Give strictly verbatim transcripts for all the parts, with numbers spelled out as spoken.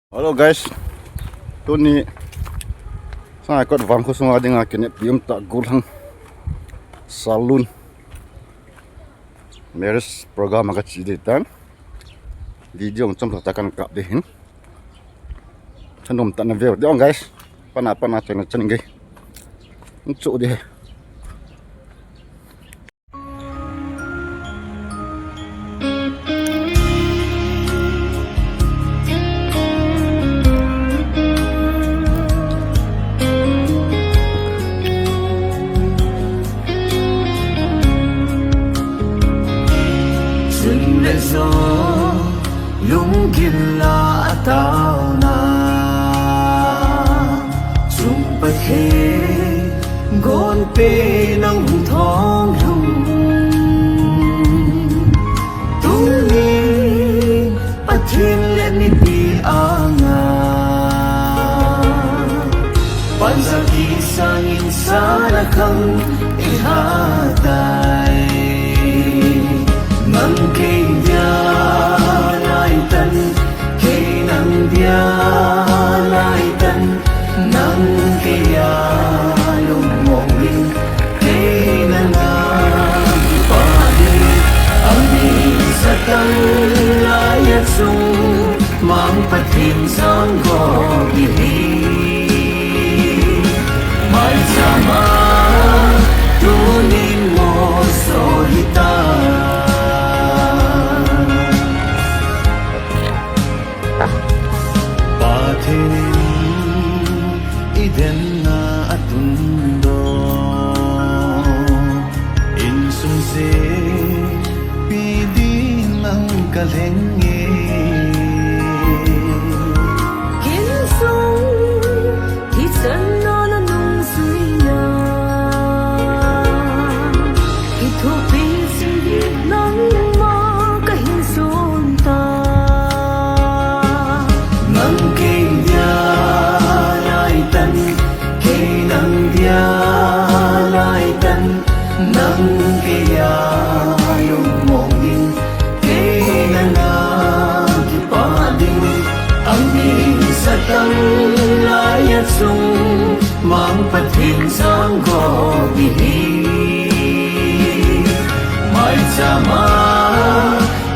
Hello guys, tuni Sangaikot vangkho sunga dinga kineppi umtah Gollhang Saloon marriage program a kache ding ahitan. Video chomcha tah kahin kap ding ahin. Thanom tah in naveu ding guys. Pana pana chana chan gei. Chu ding ahi. Chun le jo lunggil a ataona chung Pathen gonpen nang hung thong lhung. Tuni Pathen le mipi anga pansa kisangin sana khang iha tai. Nang kei dia laitan, kei nang dia laitan, nang kei a lungmong in, kei nanga kipah ding. Ami satang lai a chung mang Pathen sang go ding ahi. Maichama tunin moso hita. Pathen in i denna atun doh. Insung sepi ding nang kalheng e. Insung hichan na nanung suina. Kithopi jing hi nangma kahin son tai. Nang kei dia laitan, kei nang dia laitan, nang kei a lungmong in, kei nanga kipah ding. Ami satang lai a chung mang Pathen sang go ding ahi. Maichama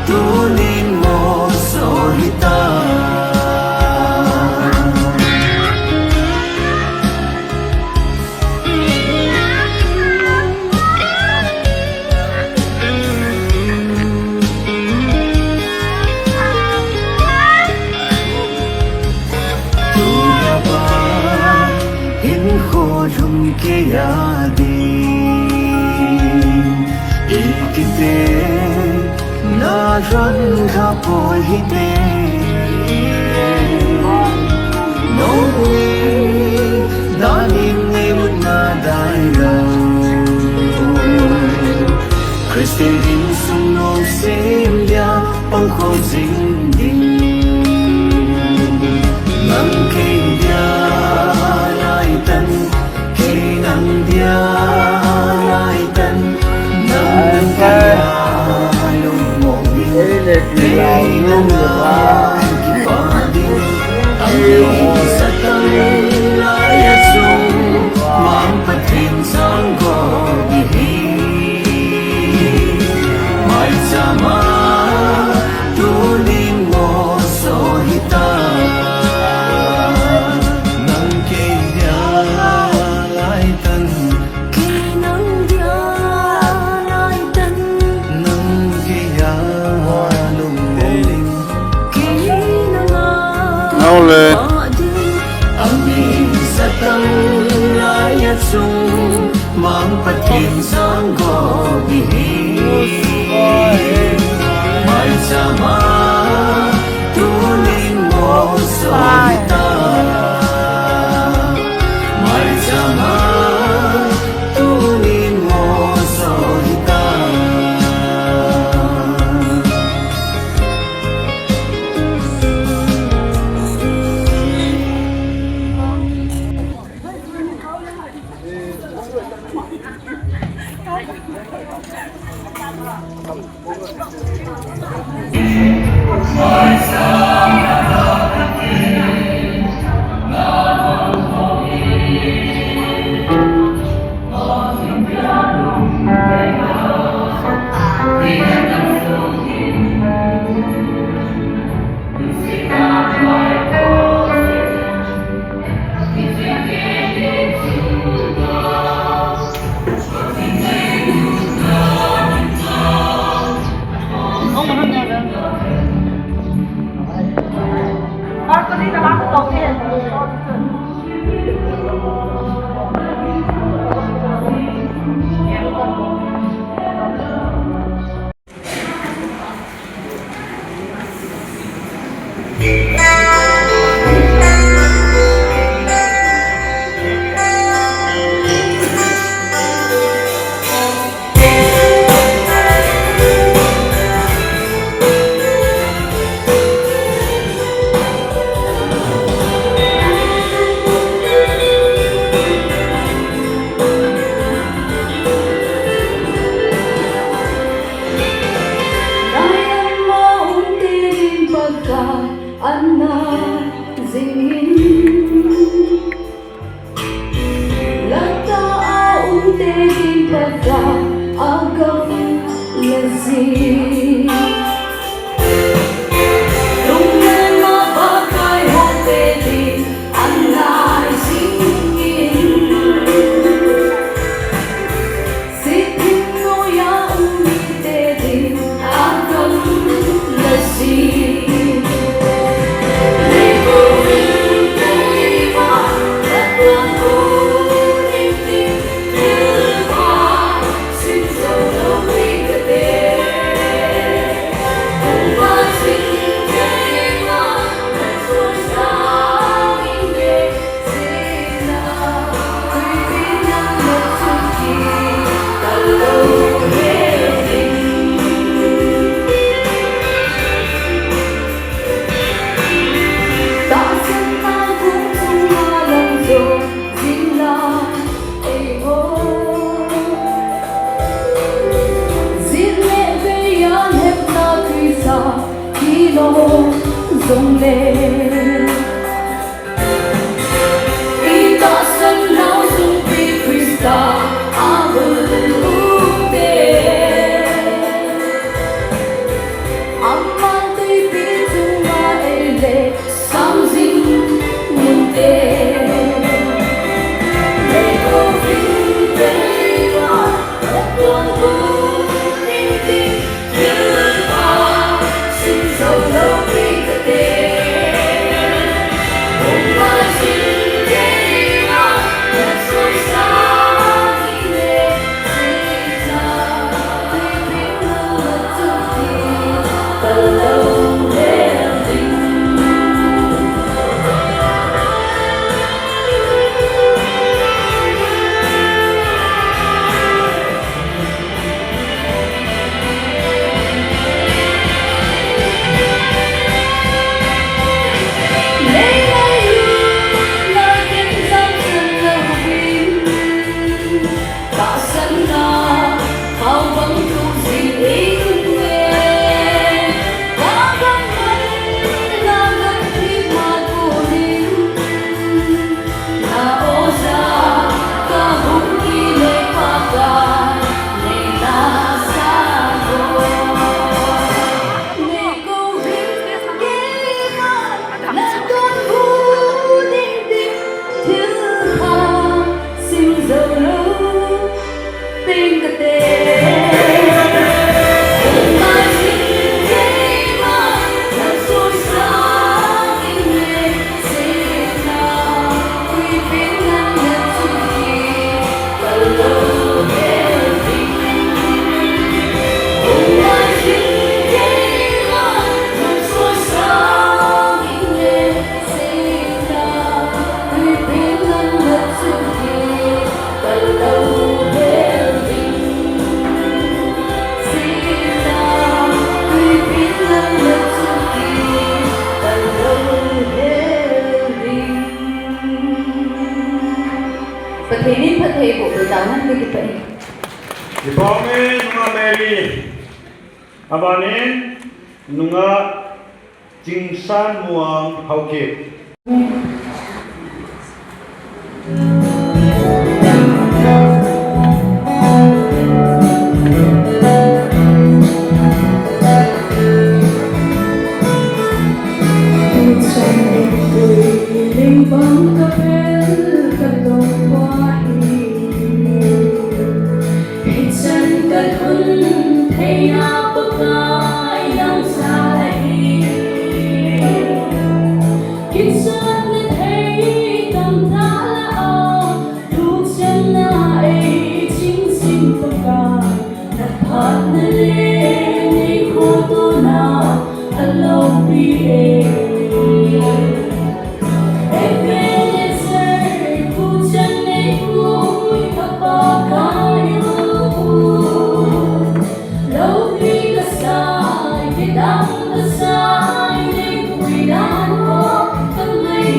tunin moso hita. Tunia pa hinkho lhum kei a ding i kite na ran kha poi hite. Nong ni danin nei lut na dai lo. Christian insung nong sem dia pang kho jing ding. Nang kei dia laitan, kei nang dia laitan, nang kei a lungmong in, kei nanga kipah ding. Ang kei satang lai a chung mang Pathen sang go ding ahi. Maichama tunin moso hita. Nang kei dia laitan, kei nang dia laitan, nang kei a lungmong in, kei nanga kipah ding. Ami satang lai a chung mang Pathen sang go ding ahi. Maichama tunin moso hita. Maichama tunin moso hita. Jingin lata a umte ding Pakai agam le jing. Lungmon a Pakai hote ding anai jingin. Sitting noiya um mite ding agam le jing. Leikou vin keima, latong bu ding ding, thilpha sim jou lou ding kate. Hung ngaijin keima, nasoisang inge. Jongle, itahsan nau jong pi Christa a bul u te. Aman twipi chunga eile sang jing un te. Leikou vin keima, latong bu ding ding, thilpha sim jou lou ding kate. Hung ngaijin keima, nasoisang inge. Sita, twipi nang la chu ki, kalou hel ding. Pathen in phatthei boh tahen ti kipah e. Kipah e, nungah Mary. Abanin, nungah Chingsanmuang Haokip. Hichan kalhun theina Pakai nang jal ahi. Kisatna thei tamtah lah a, tuchan a ei chingsim Pakai, na phatna le nei khotona aloupi e. Ebenezer, tuchan nei koi ka Pakai o. Loupi kasai, kidang kasai, nei pui dan ho ka ngai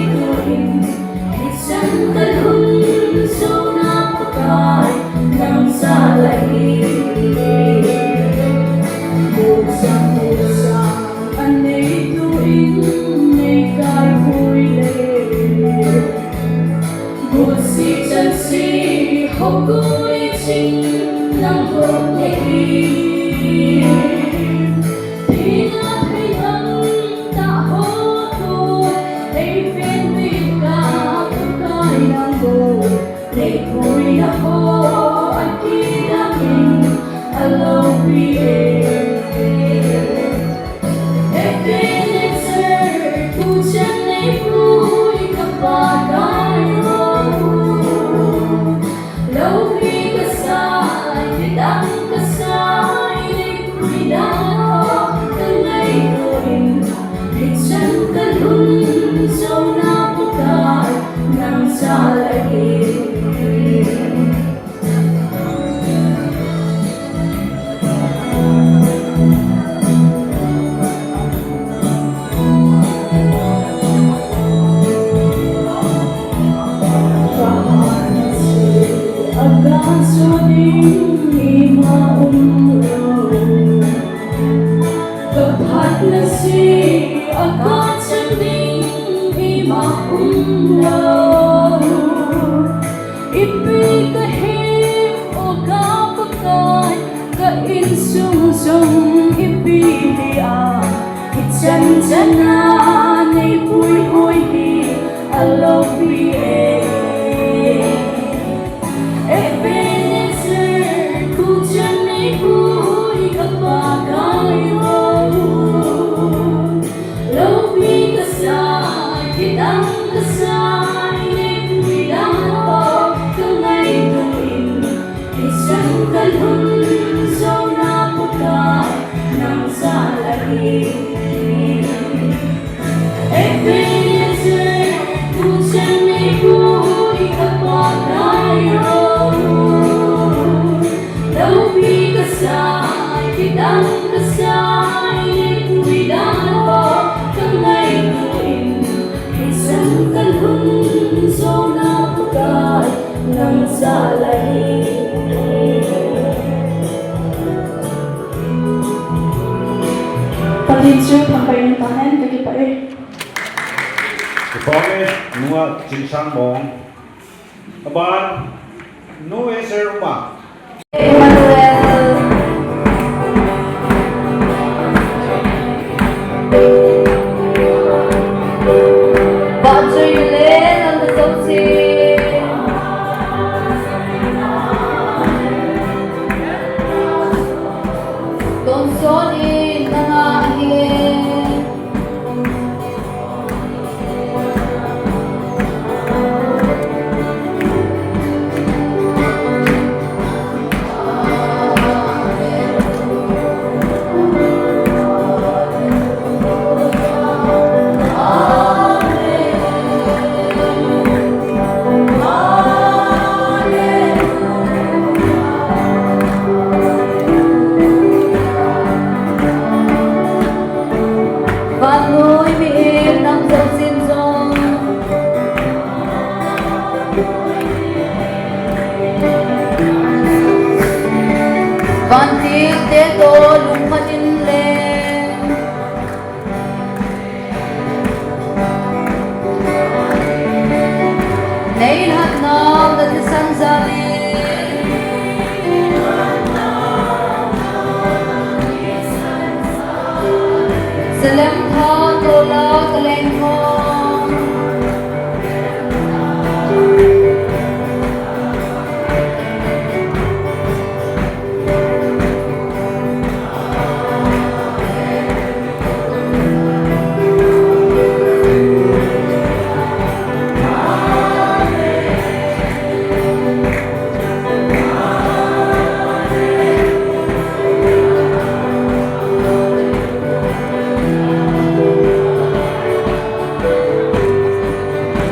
Umlo, ipi kahi o ka Pakai, ka insung jong ipi dia, ichan chana nei puihoi hi alopi e. Ebenezer, kuchan nei pui ka Pakai o. Lopi kasai, kidang kasai, nei pui dan ho ka ngaito in, ichan kalhun jona Pakai, nang jal'a hi. Ebenezer, kuchan nei pui ka Pakai o. Lopi kasai, kidang kasai, nei pui dan ho ka ngaito in, ichan kalhun jona Pakai, nang jal'a hi. Pathen chu thangvah in umhen, kakipah e. Kipah e, Nu Chinsangmong. Aban, Nu Esther Uma. Emmanuel. Vahchoina le nalhah jouse. Tonsot in nanga ahile. Vannoi mihem nang jousen jong. Vantil te toh lungphat in le. Nei lhatna na thisan jal in. Salem tha tola ka leng ho.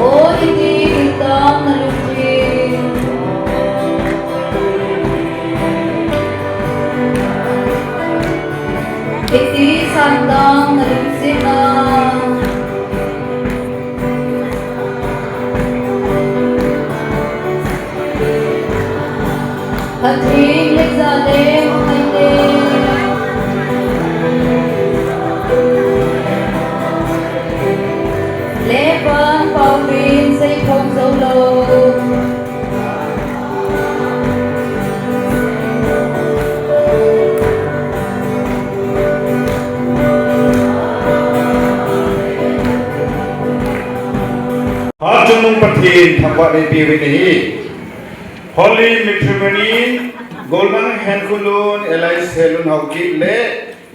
O iti itam na lungthim. Iti santang na lungthim na. Phatthei le jale hung maite. Lepan paupin sei phong jou lou. Hatchungnung Pathen thangvah nei peh uvin ahi. Holy Matrimony, Golnang Henkhulun, alias Helun Haokip le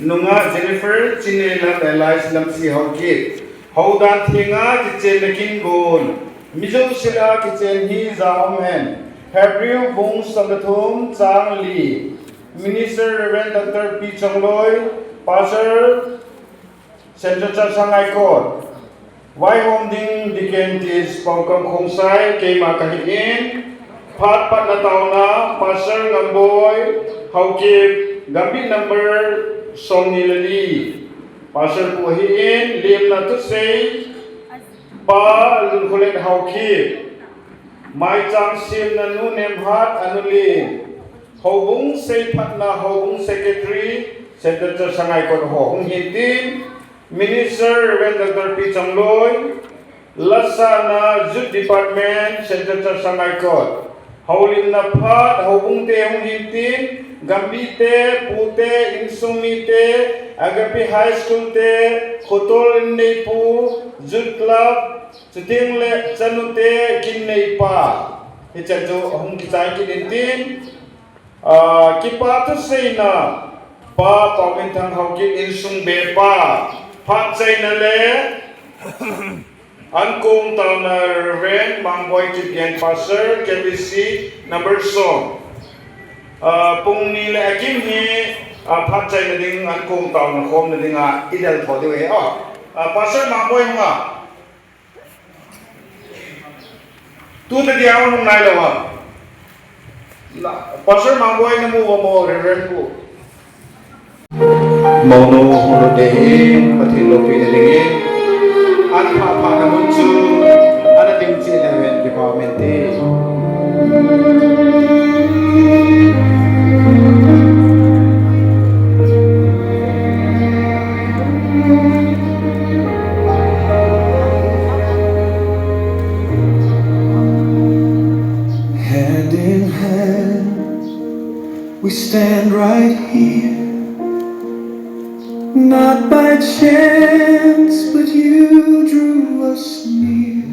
nungah Jennifer Chinneilal, alias Lamsi Haokip. Houdan thenga kichen le kin gon. Mi jouse lah a kichen hi ja um hen. Hebrew bung som le thum chang li. Minister Reverend Doctor P Chongloi, Pastor Central Church Sangaikot. Vaihom ding Deacon T S Paokam Khongsai, keima kahi in. Phat patna taona, Pastor Ngamboi Haokip, Gambih number som ni le li. Pastor pu ahi in, lemna thusei, Pa Lunkholen Haokip. Maicham semna Nu Nemhat, anu len. Houbung seiphatna, Houbung Secretary, Central Church Sangaikot ho hung hin tin, Minister Reverend Doctor P Chongloi, Lasana Youth Department, Central Church Sangaikot. Houlimna phat, houbung te hung hin tin, gambi te, pu te, insung mi te, Agape High School te, Khotol inneipu, Youth Club, chuting le chanu te, kin neipa. Hiche chu hung kichai kit in tin, ah, kipa thuseina, Pa Pauminthang Haokip insung bepa, phat chaina le, Ankong taona Reverend Mangboi Kipgen, Pastor, K B C, number som. Ah, pung ni le akim hi, ah, phat chaina ding, ankong taona khomna dinga, idel tho diu ahi. Ah, ah, Pastor Mangboi hung a. Tu te dia hung nai lou a. Na, Pastor Mangboi namu uvam, Reverend pu. Monu hung lut ding, Pathen loupina dingin. An pha pha na mun chu, ana ding cheh le ven kipa um inte. Hand in hand, we stand right here. Not by chance, but you drew us near.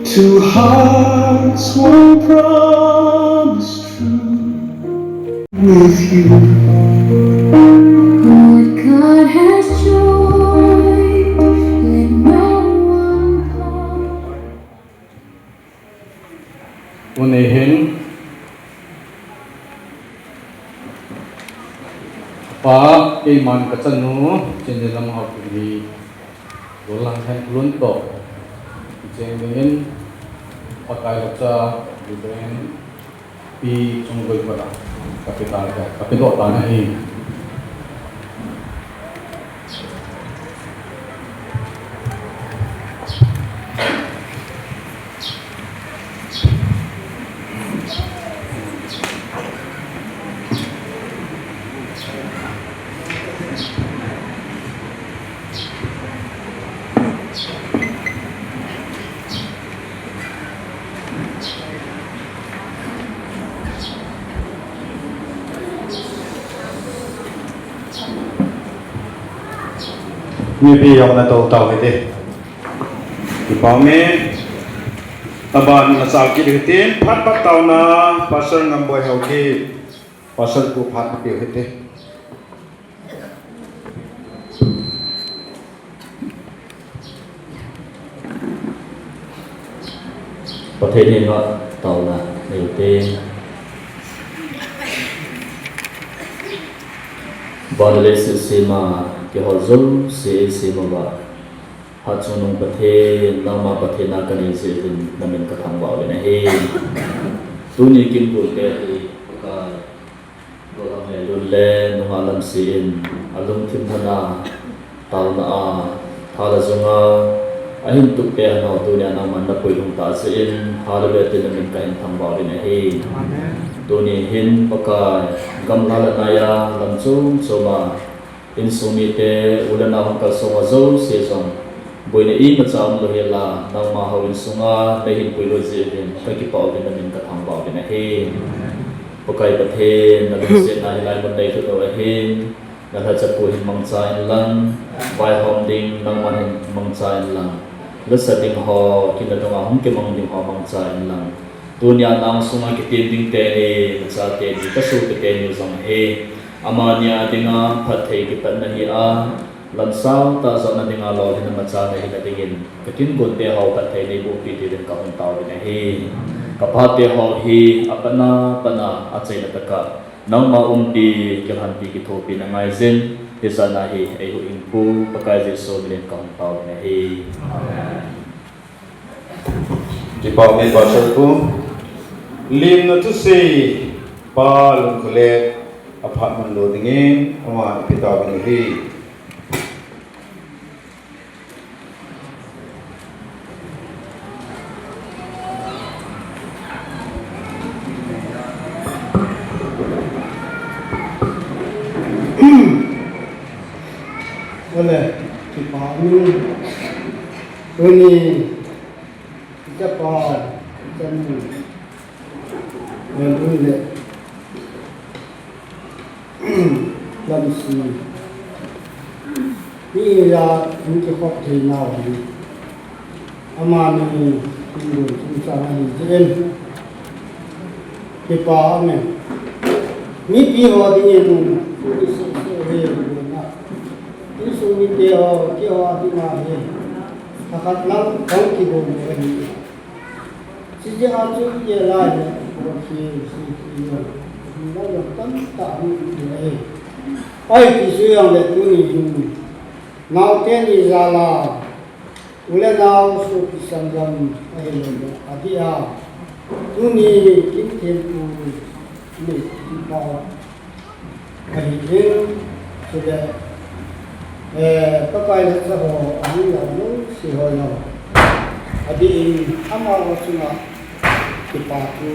Two hearts, one promise true. With you. What God has joined, let no one part. Tuni hin, Pa, keiman kachanu, Chinnilam Haokip hi, gollhang hen lhun toh, cheng dingin, Pakai lhacha, Reverend Pi Chungboi koma, kape ta, kapedoh tan ahi. Mipi jong natou tau hite. Kipa ume. Aban nachal kit hitin, phat phat taona, Pastor Ngamboi Haokip. Pastor pu phat napeu hite. Pathen henga taona neite. Van le leiset sema kihol jouse eisem uva, Hatchungnung Pathen, nangma Pathen a kanei jeh uvin namin kathangvah uvin ahi. Tuni kin gonte hi, Pakai, gollhang le lun le nungah lamse in, alungthim lhon a, taona a, tha le jung a, ahin tup peh nau tunia nangman napui lhung tah jeh in, hallelujah tin namin kahin thangvah uvin ahi. Amen. Tuni hin Pakai, gamla le naiya, lam chom chom a, insung mite, u le nao hung kalsong uva jouse jong, boina imacha umlou hel a, nangma hou insunga, neihin puilut jeh uvin, kakipah uvin namin kathangvah uvin ahi. Pakai Pathen, nalungsetna hilai mun neilhut u ahin, nalhacha pu hin mangcha inlang, vaihom ding nangman hin mangcha inlang, lasa ding ho, kin le nung a hung kimang ding ho mangcha inlang. Tunia nang sunga kitim ding teni, nachate ni, kasopi teni jong hi, amani a dinga phatthei kipatna hi a, lamsao tah jotna dinga lolhinna machal nahina dingin, kakin gonte ho phatthei neiboh peh diuvin kahung taovin ahi. Kaphate ho hi, apatna, patna, achaina tah a, nangma umpi, kilhanpi, kithopina ngaijin, hijat a hi, eihuhhingpu, Pakai Jesu minin kahung taovin ahi. Amen. Kipa ume Pastor pu, limna thusei, Pa Lungkholet, aphat man lou dingin, ama ipi taovin ahi. Ole, kipa ume. Tuni, ichapa, ichanu, Melun le Lamsi, mi ila in kikhop thei nau hi, amani in dun chungchang ahi jeh in, kipa aume. Mipi ho dingin, tuni sese hi, na. Insung mite ho, keiho dinga hi, lhakhat lang, hung kigong le ahi. Chijeh a chu i-el a le, Pathen, Pathen, Pathen, tamtah hung i-el ahi. Ahi ti chu jong le tuni hin, naote ni jal a, u le nao sopi sanggam ahilou le, adeh a, tuni kin thempu nei kipa ahi in, chule, eh, Pakai lhacha ho, ahung lau jouse ho jong, adeh in, amaho chunga kipa thu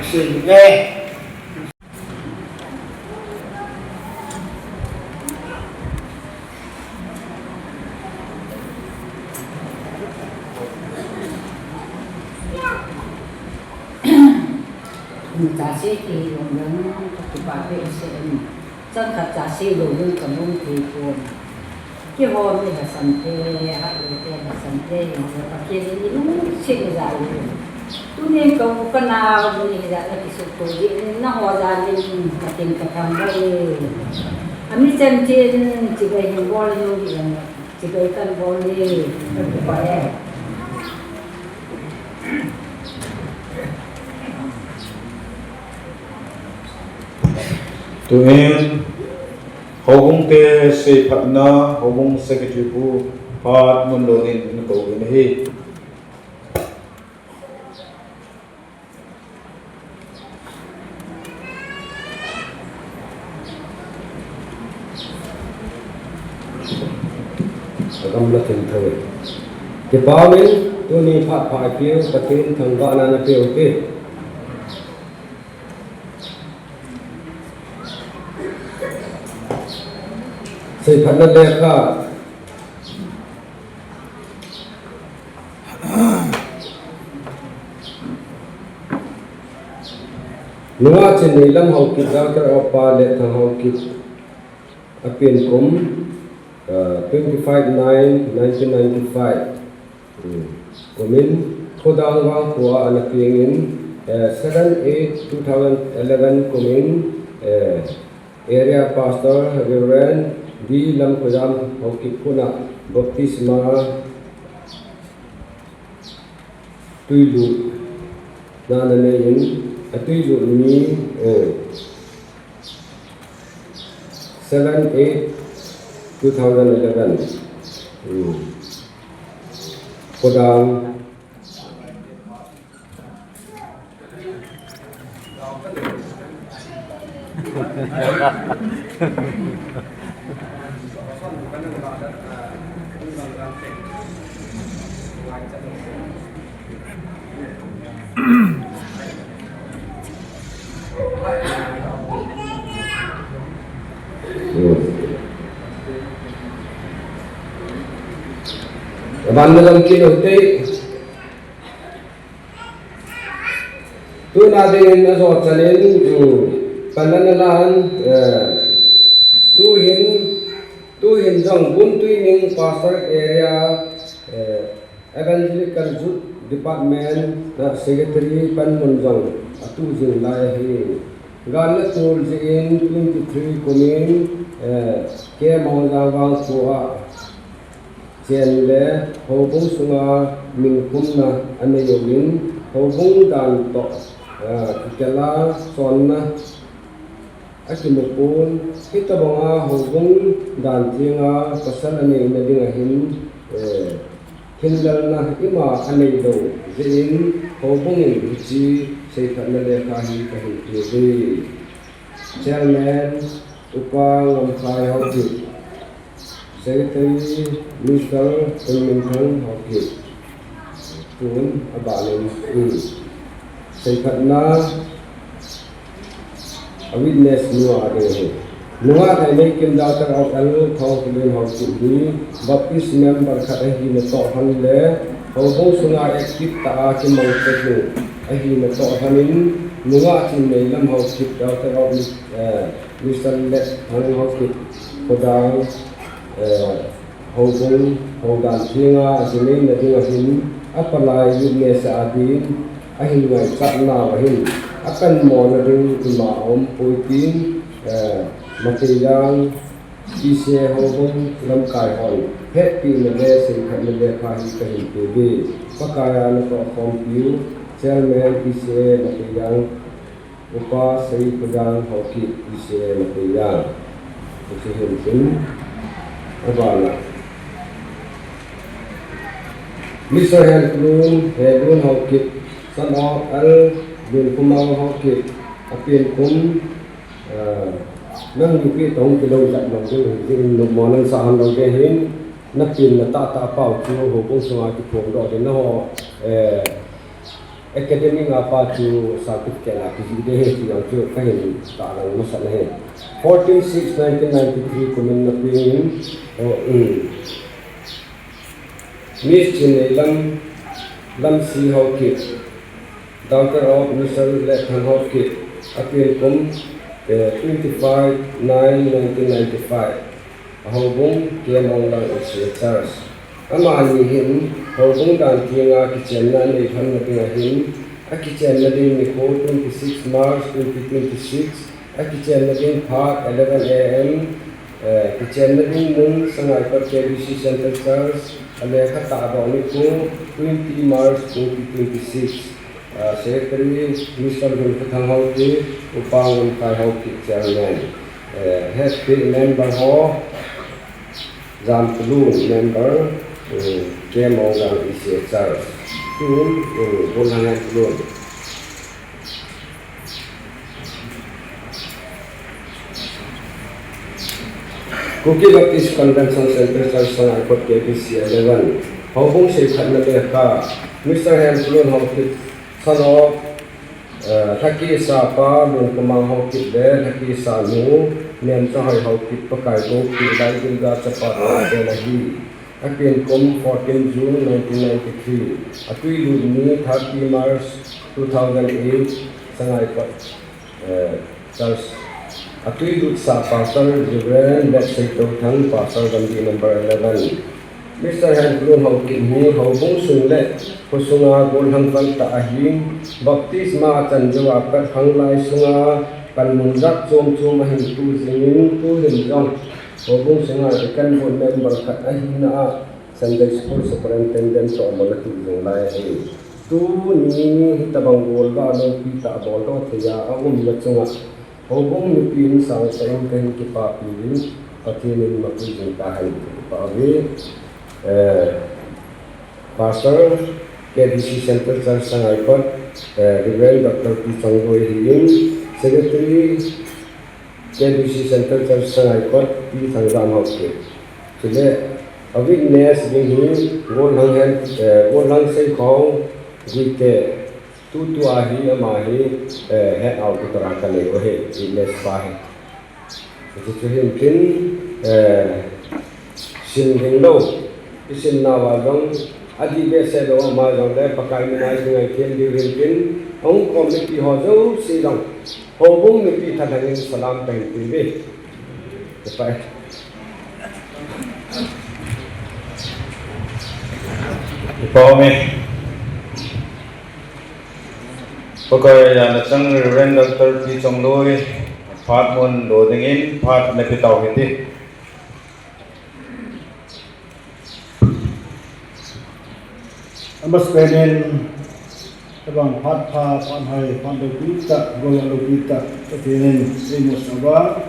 asei e. Chase thei lou jong, kipa behseh in. Chang khat chase lou jong kamong thei pon. Keiho mi lhasam te, hatlou te, lhasam te, Pathen in ilungset in ja u. Tuni ka u ka nao mi hijat a kisuhto jeh in, nangho jal in kating kathang bou e. Ami chan chan chibai hin bol in jong, chibai kan bol e, kakipah e. Tuin, houbung te seiphatna, houbung secretary pu Phat Munlun in, in kou in ahi. Agam la thim thang e. Kipa um in, tuni phat pha i peh u, Pathen thangvahna na peh u te. Seiphatna lekha. Nungah Chinneilam Haokip, Doctor of Pa Letthang Haokip, apen kum, ah, twenty-five nine nineteen ninety-five. Hmm. Kum in, Khodang Vangkho a ana peng in, eh, seven eight two thousand eleven kum in, eh, Area Pastor Reverend D Lamkhoijam Haokip khut a baptisma tuilutna ana nei in, atuilut ni, eh, seven eight two thousand eleven. Hmm. Khodang. Aban na lam kino te. Tuna dingin ajo chanin, um, panlana lan, eh, tuhin, tuhin jong Guntuining Pastorate Area, eh, Evangelical Youth Department na Secretary panmun jong atu jing lai ahi. Gal le tol jeh in twenty-three kumin, eh, K Mongjang Vangkho a chen le houbung sunga minkhumna anei uvin, houbung dan toh, ah, kikela chonna akimu pon, hitobanga houbung dan tenga pasal aneina dinga hin, eh, hinlalna ima anei lou jeh in houbung in hiche seiphatna lekha hi kahin pe uve. Chairman, Upa Ngamkhai Haokip. Secretary, Mister Kunminthang Haokip. Tun aban in, um, seiphatna, a witness nu a ding ahi. Nungah Neimeikim Doctor of L Thongkilin Haokip hi Baptist member khat ahina toh lhon le houbung sunga active tah a kimang cheh ahina toh lhon in, nungah Chinneilam Haokip Doctor of Mis-, eh, Mister Letthang Haokip Khodang, eh, houbung houdan thenga akinei nading ahin, apalai witness a adin ahin ngaichat nau ahin, akanmo nading ima aumpoi tin, eh, Mateilang P C A houbung lamkai hon hetpina le seikhatna lekha hi kahin peuve. Pakaiya natoh khompiu Chairman P C A Mateilang Upa Seikhodang Haokip P C A Mateilang. Hiche hin tin, abana Mister Henklun, Henklun Haokip, son of L Lunkhomang Haokip, apen kum, ah, nang nupi toh kilou jat lou ding, ding mo nan sa han lou ding hin, napen na tahtah pau chu houbung sunga kiphongdoh ding naho, eh, academic a pa chu certificate a kijih ding ahi ti jong chu kahin tahlang masat ahi. Fourteen six nineteen ninety-three kumin napeng in, oh, um, Miss Chinneilam Lamsi Haokip, daughter of Mister Letthang Haokip, apen kum, eh, twenty-five nine nineteen ninety-five. Ahoubung K. Monglang H C A Church. Amani hin houbung dan thenga kichenna anei lhon nading ahin, akichenna ding nikho twenty-six March twenty twenty-six, akichenna ding phat eleven A M, eh, kichenna ding mun Sangaikot K B C Central Church, alekha tahdoh nikho twenty March twenty twenty-six. Ah, Secretary, Mister Lunkhothang Haokip, Upa Ngunkai Haokip, Chairman. Eh, Happy member ho, Jamkulu member, eh, K. Monglang H C A Church. Tun, eh, Golhang Golhang. Kuki Baptist Convention Central Church Sangaikot K B C eleven. Houbung seikhatna lekha, Mister Henklun Haokip, son of, eh, Lhakisa pa Lunkhomang Haokip le Lhakisa nu, Nemchahoi Haokip, Pakai Gopi, Laigilga chapa, Delhi. Apen kum fourteen June nineteen ninety-three. Atwi lut ni thirty March two thousand eight, Sangaikot, eh, Church. Atwi lutsah Pastor Reverend Letseitouthang, Pastor Gandhi number eleven. Mister Henklun Haokip hi houbung sung le khosunga gollhang pal tah ahin, baptisma achan jouva pat khanglai sunga panmun jat chom chom ahin tu jingin, tuhin jong houbung sunga deacon board member khat ahina a Sunday School Superintendent toh mol atuh jing lai ahi. Tuni hitobang golvah loupi tah boldoh theiya aumna chunga houbung mipin sangtah in kahin kipapi uvin, Pathen in mapui jing tahen, kipah uve. Eh, Pastor, K B C Central Church Sangaikot, eh, Reverend Doctor P. Chongloi ahin, Secretary, K B C Central Church Sangaikot, P. Thangjam Haokip. Chule, a witness ding hi, Golhang Hen, eh, Golhang Seikhong Guite, tutua hi, ama hi, eh, head auditor a kanei u ahi, witness pa hi. Chuchu hin tin, eh, sin ding lou, isin nauva jong, adih behseh lou ama jongle, Pakai mina i ngaithem diu hin tin, ahung khom mipi ho jouse jong, houbung mipi thalheng in salam kahin pe uve. Kipah e. Kipah e. Pakai jana chang Reverend Doctor P. Chongloi, phat mun lo dingin, phat nape tau hite. Amasapen in, tabang phat pha, phat hoi, phat loupi tah, gol loupi tah, Pathen in eimusah uva,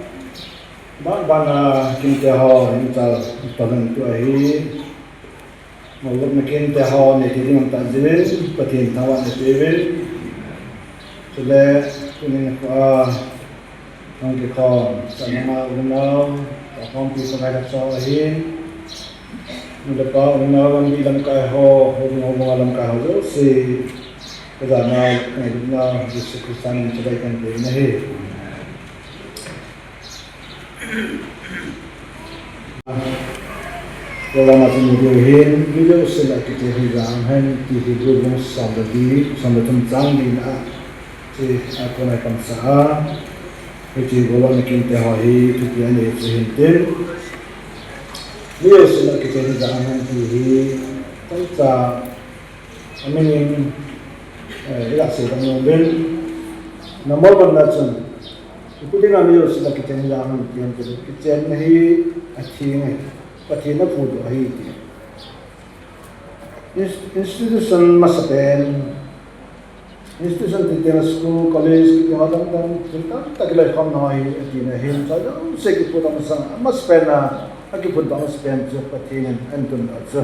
ban ban a kinte ho, hinchal, talan tu ahi, Ngolvutna kinte ho, nei thei ding um tah jeh in, Pathen thangvahna pe uvin. Chule, tuni nikho a, hung kikhom, channa unau, kikhompi Pakai lhacha ahin. Nu le pa, unau, lampi lamkai ho, houbung houbung a lamkai ho jouse, kajana, ngailutna, Jesu Christa min in chibai kahin pe u ahi. Program a chun video hin, video sila kichen hi jang hen, ti hi Hebrew bung som le li, som le thum chang li na a, chi a kona kan sa a, hiche golvah nakin te ho hi, thupi anei chu hin tin. Video sila kichen hi jang hen, ti hi, chomcha, a meaning, eh, ila sei dang nom uvin. Number one na chun, ipi dinga mi jouse la kichen hi jang ham ti ham ti le, kichenna hi atheng ahi, Pathen in aphudoh ahi ti. Ins-, institution masapen, institution ti teng school, college, kiti ho dang dang, thil tamtah kiloikhomna ho hi atina ahin, chujou se kiphutdoh masang, amasapen a, akiphutdoh masapen chu Pathen in ahin tundoh chu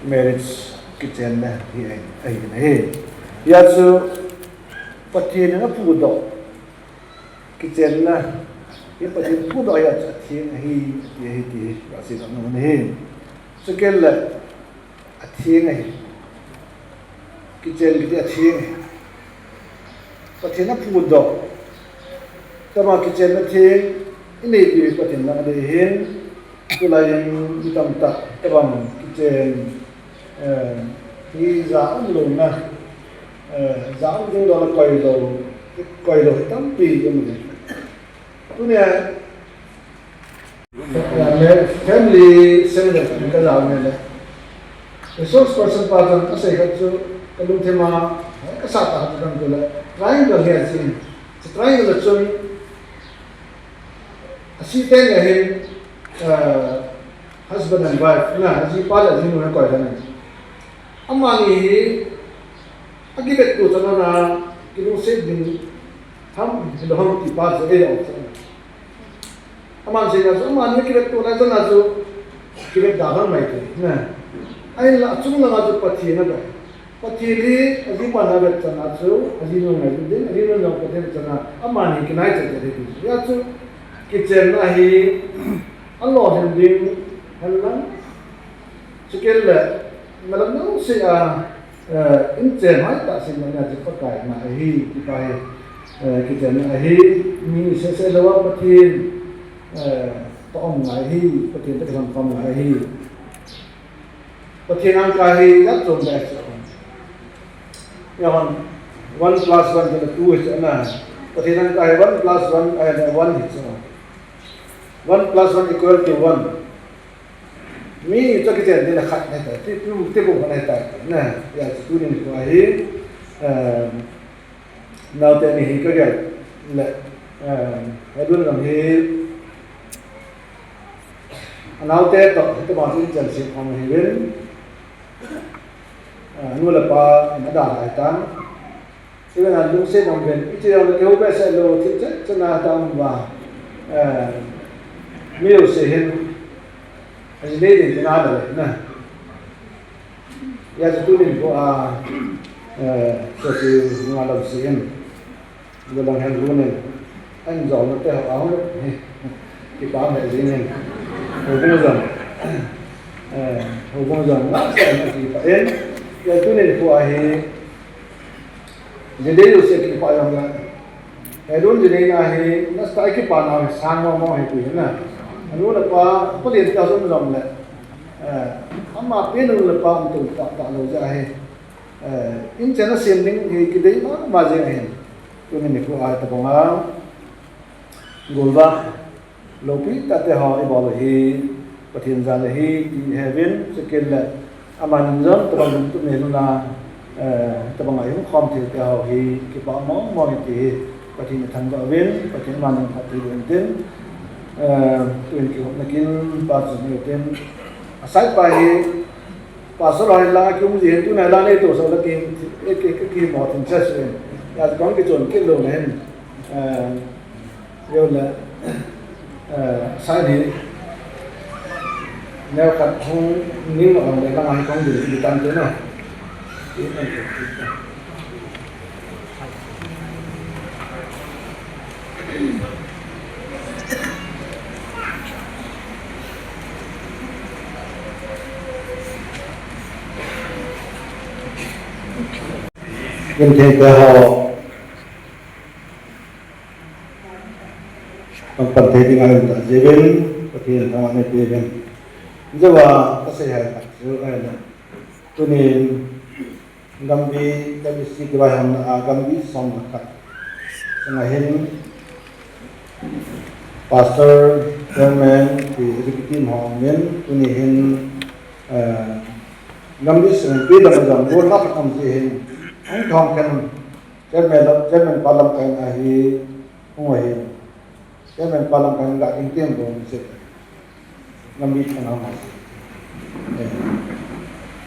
marriage kichenna hi ahi, ahi, ahi. Hia chu Pathen in aphudoh kichenna hi, Pathen phudoh hi atheng ahi, ti ahi ti hi, asei nom ahi. Chukit le atheng ahi. Kichen kiti atheng ahi. Pathen in aphudoh. Tama kichenna theng inei diu hi Pathen lang adei ahin, tulai in mi tamtah tabang kichen, eh, hi ja umlouna, eh, ja um ding lou le koi lou, koi lou hi tampi um ahi. Tunia, eh, family seminar ka ja um le, resource person pa chun asei khat chu kalungthim a kasah tah chu kati le, triangle hi ahi. Chu triangle chun, Asei teng le hin, eh, husband and wife, na, ajipa le ajinu hi koi dan ahi. Amani hi, akivetto chan a, kilungset ding ham, hilou ham ti pa chu eilou chan. Aman seina chu, amani akivetto lai chan a chu, kivet da ham mai thei, na. Ahinla, achung langa chu Pathen ahi. Pathen hi ajipa in avet chan a chu, ajinu ngailut ding, ajinu jong Pathen avet chan a, amani kinai chet chet ahi ti. Hia chu, kichenna hi, alolhin ding, hen lang. Chukit le, malam jouse a, eh, inchen hoitah semna chu Pakai ngai ahi, ti pa hi, eh, kichenna ahi, mi seh seh lou a Pathen, eh, toh um ngai ahi, Pathen toh kilhon khom ngai ahi. Pathen angkai hi jat chom beh chu. Hia hon, one plus one chu two hi chu na. Pathen angkai hi one plus one, eh, one hi chu. One plus one equal to one. Mi chu kichen ding le khat ahi tai. Ti, ti, ti bung khat ahi tai. Na, hia chu tunin kho ahi. Eh, Naote ni hi kagel le, eh, Edwin lang hi, anaote toh, hitobang chu inchen sem khom ahiuvin, eh, anu le apa in adalhah ahitan. Hiven a lungset um uvin, hiche jong le kihou behseh lou, thil chan chan a dam uva, eh, mi jouse hin, ajinei ding tina le na. Hia chu tunin kho a, eh, sopi nunga lam sei in, gollhang hen lhun in, ahin jolna te ho a hung, kipah lheh jeng in, houbung jong, eh, houbung jong, nasa in akipah in, hia tunin kho a hi, jinei jouse kipah jong le, Edwin jineina hi, nasa a kipana hi sang mong mong ahi poi na. Anu le apa, Pathen tia sum jong le, eh, ama pen anu le apa um tou tah tah lou jeh ahi. Eh, inchen a sem ding hi kidei mama jeng ahin. Tuni nikho a hitobang a, golvah loupi tah te ho ibol u hi Pathen jal ahi ti heuvin, chukit le amanin jong tobang lungtup neilou na, eh, tobang a ihung khom thei te ho hi kipah mong mong e ti hi Pathen ithangvah uvin, Pathen amanin phatthei boh in tin, eh, tuin kihopna kin pa chu hitin, asai pa hi Pastor ho hin lang a kium ji hin, tuna lang nei tohsah le ki, ki, ki, ki, kimo thim cheh in. Hia chu kahung kichon kit lou le hin. Eh, Jong le, eh, sai ni, neo khat hung ning ong le lang a hi kong di, di tan te na. Kin thei te ho. Pang pan thei ding a um ta jeh in, Pathen thangvah nei peh in. Jeh a, ka sei hai tak, jeh a, tunin, Gambih, Gambih C K Y hon, ah, Gambih som le khat. Sanga hin, Pastor, Chairman, ti executive ho min, tuni hin, eh, Gambih sem pi dam jam, bu lap am ji hin, ang thong kan, Chairman, Chairman pa lamkai ahi, hung ahi. Chairman pa lamkai ga ding tem bou se. Gambih thang ham se. Eh.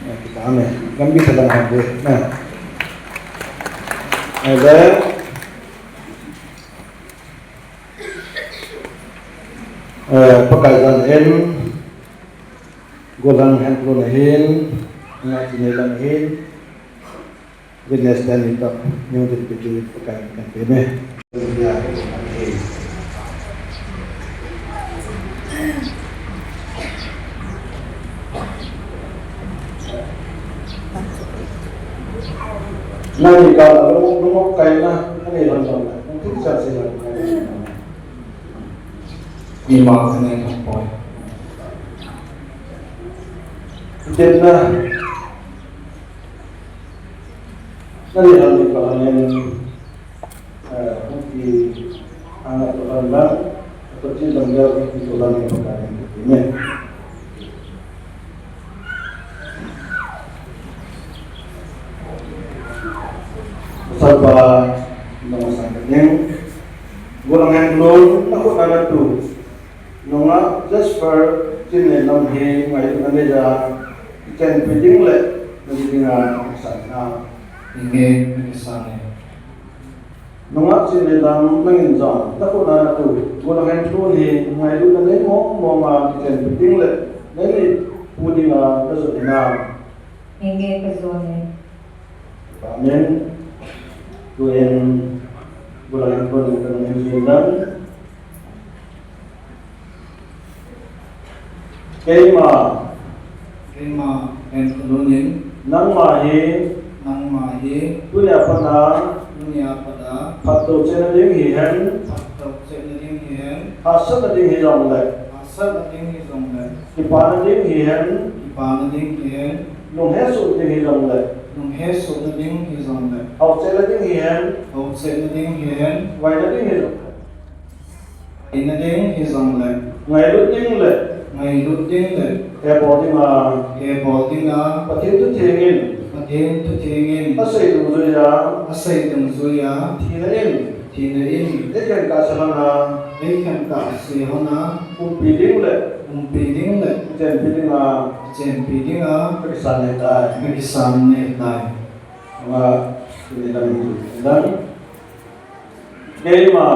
Eh, kita ame. Gambih thang ham se. Eh. Eh, le. Eh, Pakai jan in. Golang Hengkhlun ahin. Nga chinei lang ahin. Witness ten ni toh, yung din piti Pakai kan peme. Nani ka la lu lu kai na, nani lan lan na, nang tin sa si lan kai na. Ni ma ka nai thong poi. Tin na. Nani hal ni pa hanin, eh, hung ki ana to han la, to chin dam ya hung ki to han ni pa hanin ni. Sa pa, nong sa ka ding. Golang Hengkhlun, na ko na tu. Nunga Jasper Chinnelam hi ngailutna nei a, kichenpi ding le nei ding a kisan a. Inge, kisan e. Nunga Chinnelam nangin jong, na ko na na tu, Golang Hengkhlun hi ngailutna nei mong mong a kichenpi ding le nei pu ding a ka jot in a. Inge ka jot e. Amen. Tuin, Golang Hengkhlun in kan min jin dan. Keima. Keima Hengkhlun in. Nangma hi. Nangma hi. Tunia pat a. Tunia pat a. Phattou chehna ding hihen. Phattou chehna ding hihen. Hahsatna ding hijongle. Hahsatna ding hijongle. Kipana ding hihen. Kipana ding hihen. Lunghesoh ding hijongle. Lunghesohna ding hijongle. Haochehna ding hihen. Haochehna ding hihen. Vaina ding hijongle. Vaina ding hijongle. Ngailut ding le. Ngailut ding le. Hebol ding a. Hebol ding a. Pathen thutheng in. Pathen thutheng in. Asei dungjui a. Asei dungjui a. Thina in. Thina in. Eikhen kahse lhon a. Eikhen kahse lhon a. Umpi ding le. Umpi ding le. Kichenpi ding a. Kichenpi ding a. Kakisan ahitai. Kakisan ahitai. Ama, Chinnelam in. Keima.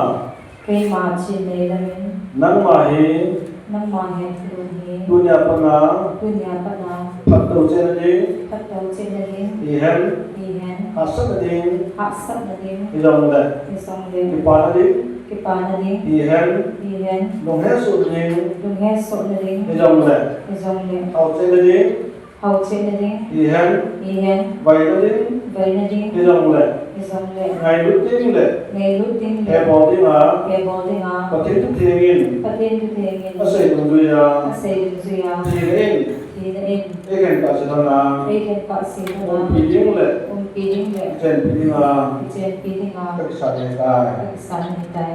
Keima Chinnelam in. Nangma hi. Nangma Hengkhlun hi. Tunia pat a. Tunia pat a. Phattou chehna ding. Phattou chehna ding. Hihen. Hihen. Hahsatna ding. Hahsatna ding. Hijongle. Hijongle. Kipana ding. Kipana ding. Hihen. Hihen. Lunghesohna ding. Lunghesohna ding. Hijongle. Hijongle. Haochehna ding. Haochehna ding. Hihen. Hihen. Vaina ding. Vaina ding. Hijongle. Hijongle. Ngailut ding le. Ngailut ding le. Hebol ding a. Hebol ding a. Pathen thutheng in. Pathen thutheng in. Asei dungjui a. Asei dungjui a. Thina in. Thina in. Eikhen kahse lhon a. Eikhen kahse lhon a. Umpi ding le. Umpi ding le. Kichenpi ding a. Kichenpi ding a. Kakisan ahitai. Kakisan ahitai.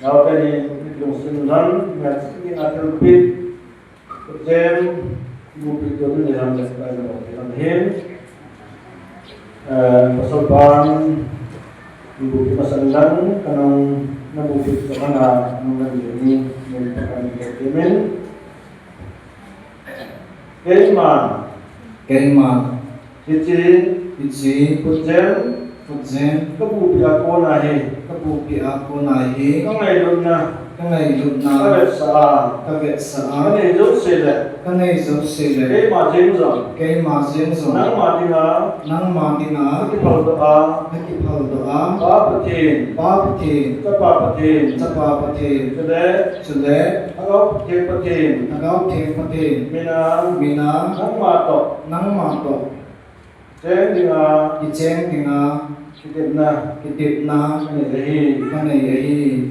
Nao kani, lungsim lhon, nga chini a thilpeh. Jen, ibupi to ni ham le, kai na bol ti ham hin. Eh, pasal pan, ibupi masang lang, kanang, nabupi to kana, nang nang ni, ni pakan ni kimin. Keima. Keima. Hiche. Hiche. Khutjem. Khutjem. Kabupi a kona hi. Kabupi a kona hi. Kangailutna. Kangailutna. Kavetsah a. Kavetsah a. Kanei jouse le. Kanei jouse le. Keima jeng jong. Keima jeng jong. Nangma dinga. Nangma dinga. Kakiphaldoh a. Kakiphaldoh a. Pa Pathen. Pa Pathen. Chapa Pathen. Chapa Pathen. Chule. Chule. Lhagao Theng Pathen. Lhagao Theng Pathen. Min a. Min a. Nangma toh. Nangma toh. Cheng dinga. Kicheng dinga. Kitepna. Kitepna. Kanei ahi. Kanei ahi.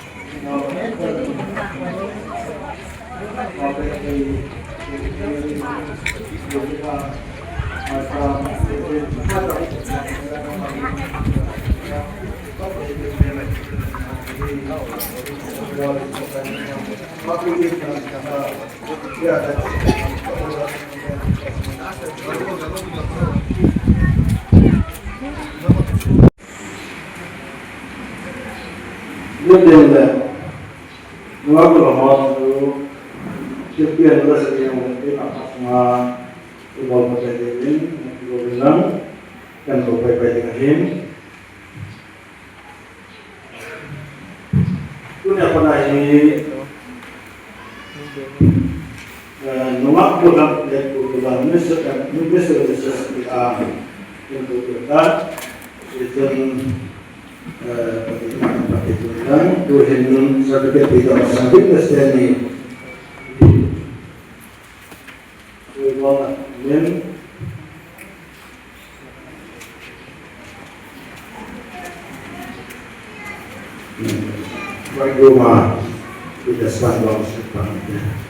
Nidin le, nunga kula ho chu, Christian le sa yang le, ina pasma, ibol pa te din, ibol lang, kan ko pai pai din hin. Tunia pat a hi, eh, nungah bulam le pu bulam, Mister and, Mister and Missus P R, in pu pu ta, itin, eh, pati pu ta, tu hin certificate pi ta, certificate test ni. Pu bulam, min, Baik rumah, kita selalu sepanjang.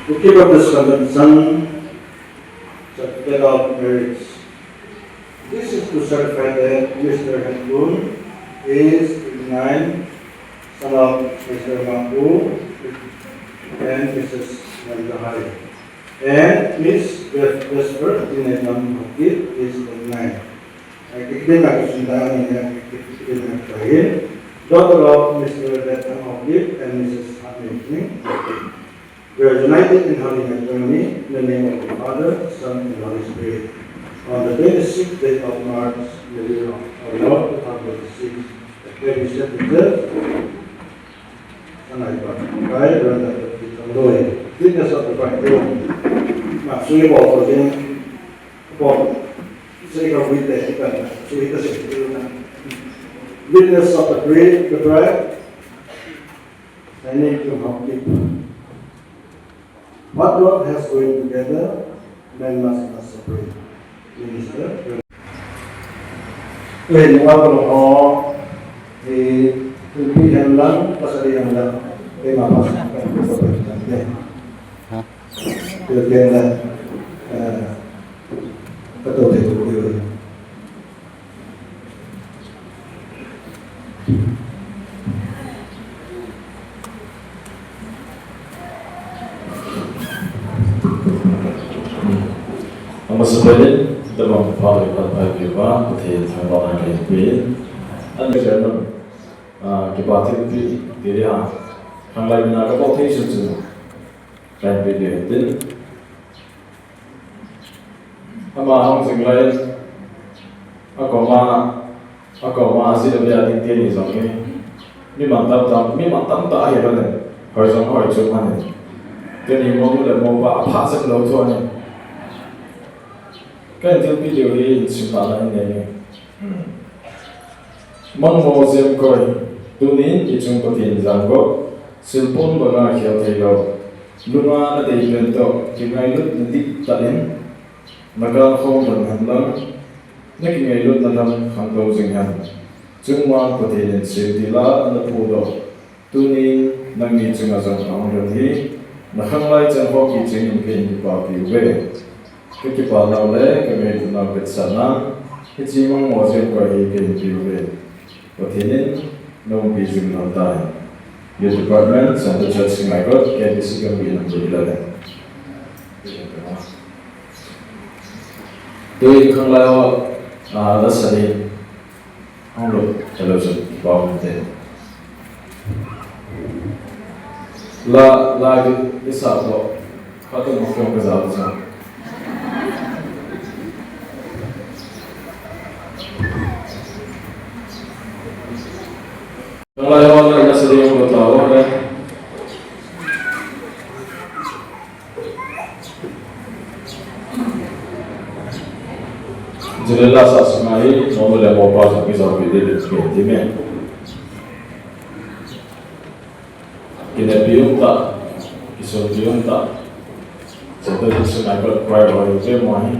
To keep up this convention, certificate of marriage. This is to certify that Mister Henpun is twenty-nine, son of Mister Mapu and Missus Nandahari, and Miss Ves-, Vesper Tinenam Haokip is twenty-nine. I declare my Sundani and I declare my Kahin, daughter of Mister Bethan Haokip and Missus Hatming Haokip. We are united in holy matrimony in the name of the Father, Son, and Holy Spirit. On the twenty-sixth day of March, in the year of our Lord, two thousand twenty-six, at Baby Shepherd Church, Sanai Park, Kai, Randa, Tangloi. Witness of the bridegroom. Maksui bol ko jing, bol. Sui ka witness, ikan, sui ka sui ka. Witness of the bride, the bride. Signing to Haokip. What God has joined together, man must not separate. Minister. Len wa ko ho, eh, tulpi hen lang, pasal hen lang, eh, ma pas, kan ko ko ko ko. Ha? Tulpi hen lang, eh, ka to te ko ko. Amasapen in, tabang Father Patpai Pipa, Pathen thangvahna kahin pe. An chairman, ah, kipa thilpeh, ti dia. Khanglai mina kabol thei sun sun. Kahin pe ding tin. Ama hung jing lai, akoma, akoma, ajih le adia ding teni jong hi. Mi mantam tam, mi mantam tah ahi lhon e. Hoi jong hoi chu man e. Teni momu le mopa apha jep lou thu ahi. Kahin thilpeh diu hi in sim lala in nei. Mangmo Jemkoi, tunin ichung Pathen jangop, silpon banga khel theilou, lunga nadei pen toh, kingailutna dihtah in, nakalkhom lhon hen lang, nakingailutna lang khangtou jing hen. Chungmang Pathen in semtil a naphudoh, tunin nangni chunga jong ahung lhun hi, nakhanglai chan ho kichengin kahin kipapi uve. Kakipah nau le kangailut nau vetsahnan, hiche Mangmo Jemkoi hi kahin pe uve. Pathen in naumpi jing lhon tahen. Youth Department, Central Church Ngaikot, K B C Gambih number eleven. Tun khanglai ho, ah, lasa ding. Hung lut, hello, sir. Bom te. La, la, di, di sa po. Katu mo kong ka sa sa. La, la, la, la, sa di mo ta, wa, la. Chule lasa sunga hi, monu le mopa jong kijoupi ding ahi, amen. Kinepi um tah, kisunpi um tah. Chule sunga hi, choir ho hi, mo hi.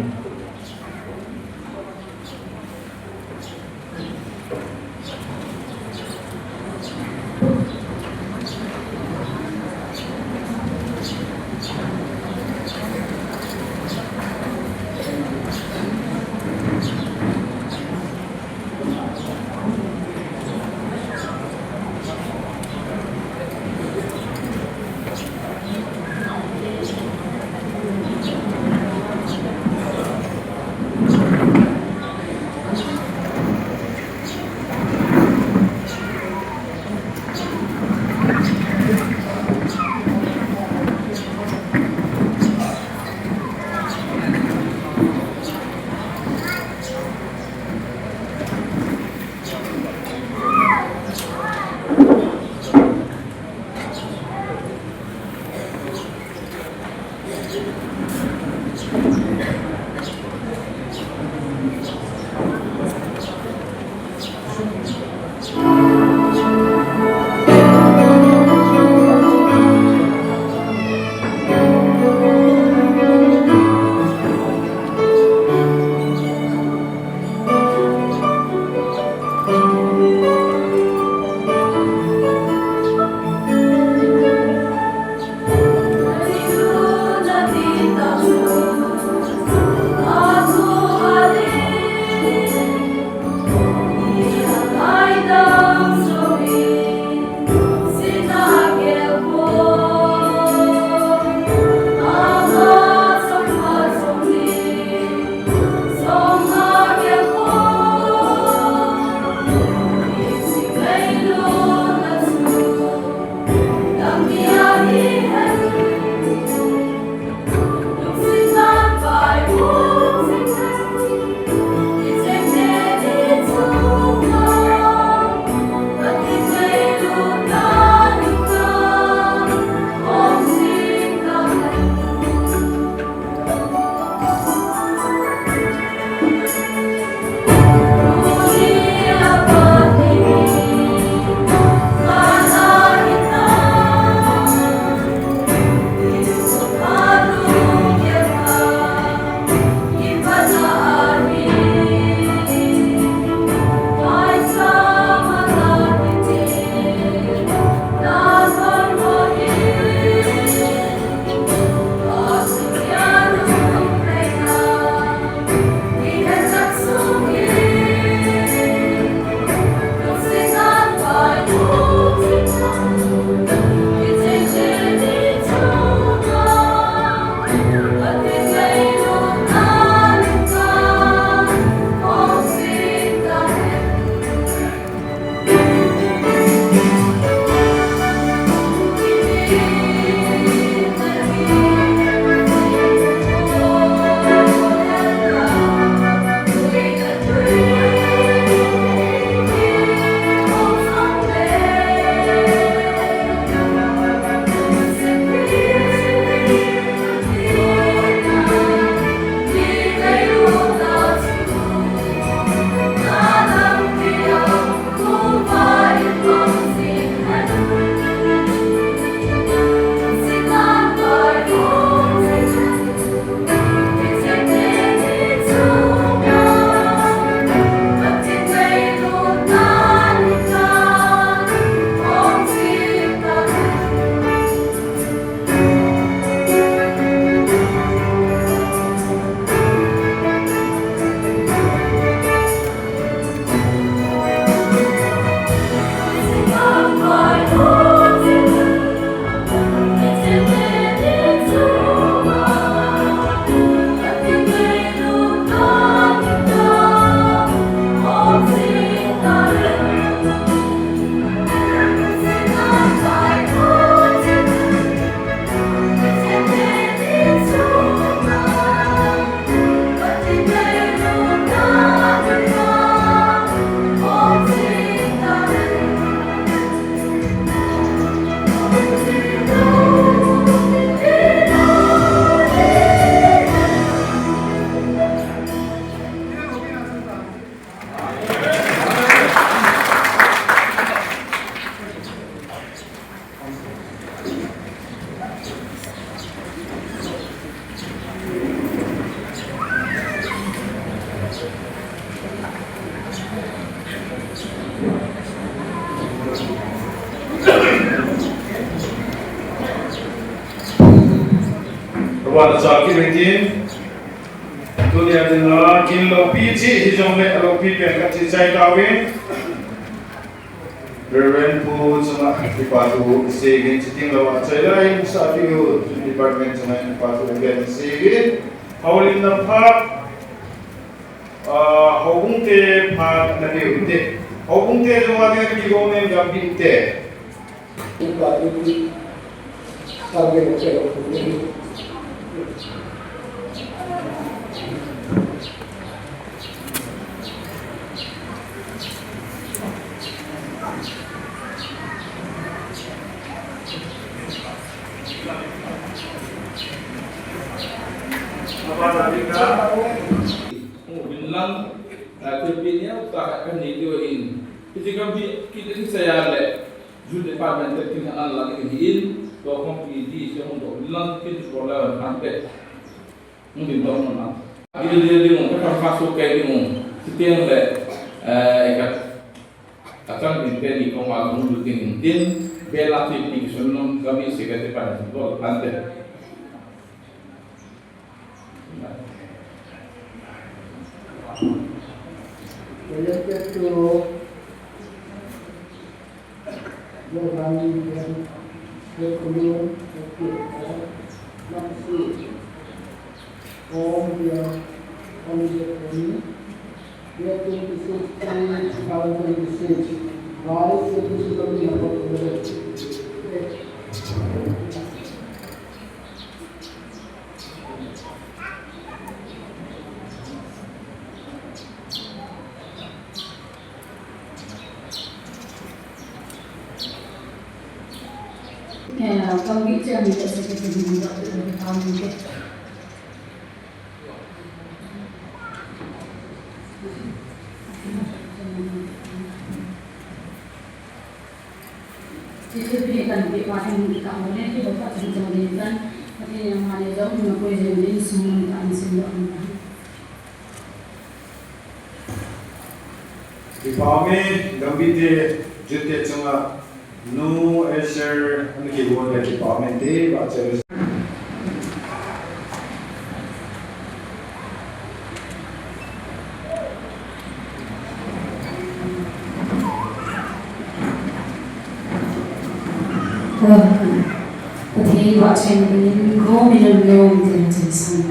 Cha kit in tin, tunia dinga kin loupi cheh hijongle loupi pen khat cheh chai tauvin. Reverend Pu chunga kipathu seigin, chuteng lou a chai lai in Sahpi Youth Department chunga kipathu seigin. Houlimna phat, ah, houbung te phat na deu te. Houbung te jong a te ki go men gam bin te. Hung uvin lang, ah, thilpeh neo tah khat kanei diu ahin. Hiche gam hi kit in sei a le, Youth Department te kin anan lang in ahin, tua khompi di se hung doh uvin lang, kin support le han te. Hung din doh un lang. Dil dil ding un, ka kam kha su kei ding un. Chuteng le, eh, ka, ka chang din te ni kong a hung lut ding in tin, bel a thilpeh kisun nom, gam in se ka te pan, doh han te. Connected to Yohan, Yohan, Yohan, Om, Om, Om, Year twenty-six, two thousand twenty-six. Live, twenty-six of the month of November. Kipah ume, gambite, Youth te chunga, Nu Esther, ana kibol le kipah ume, te, ba, che. Pathen vahchoi in, gom in, lom in, tin, tin, san.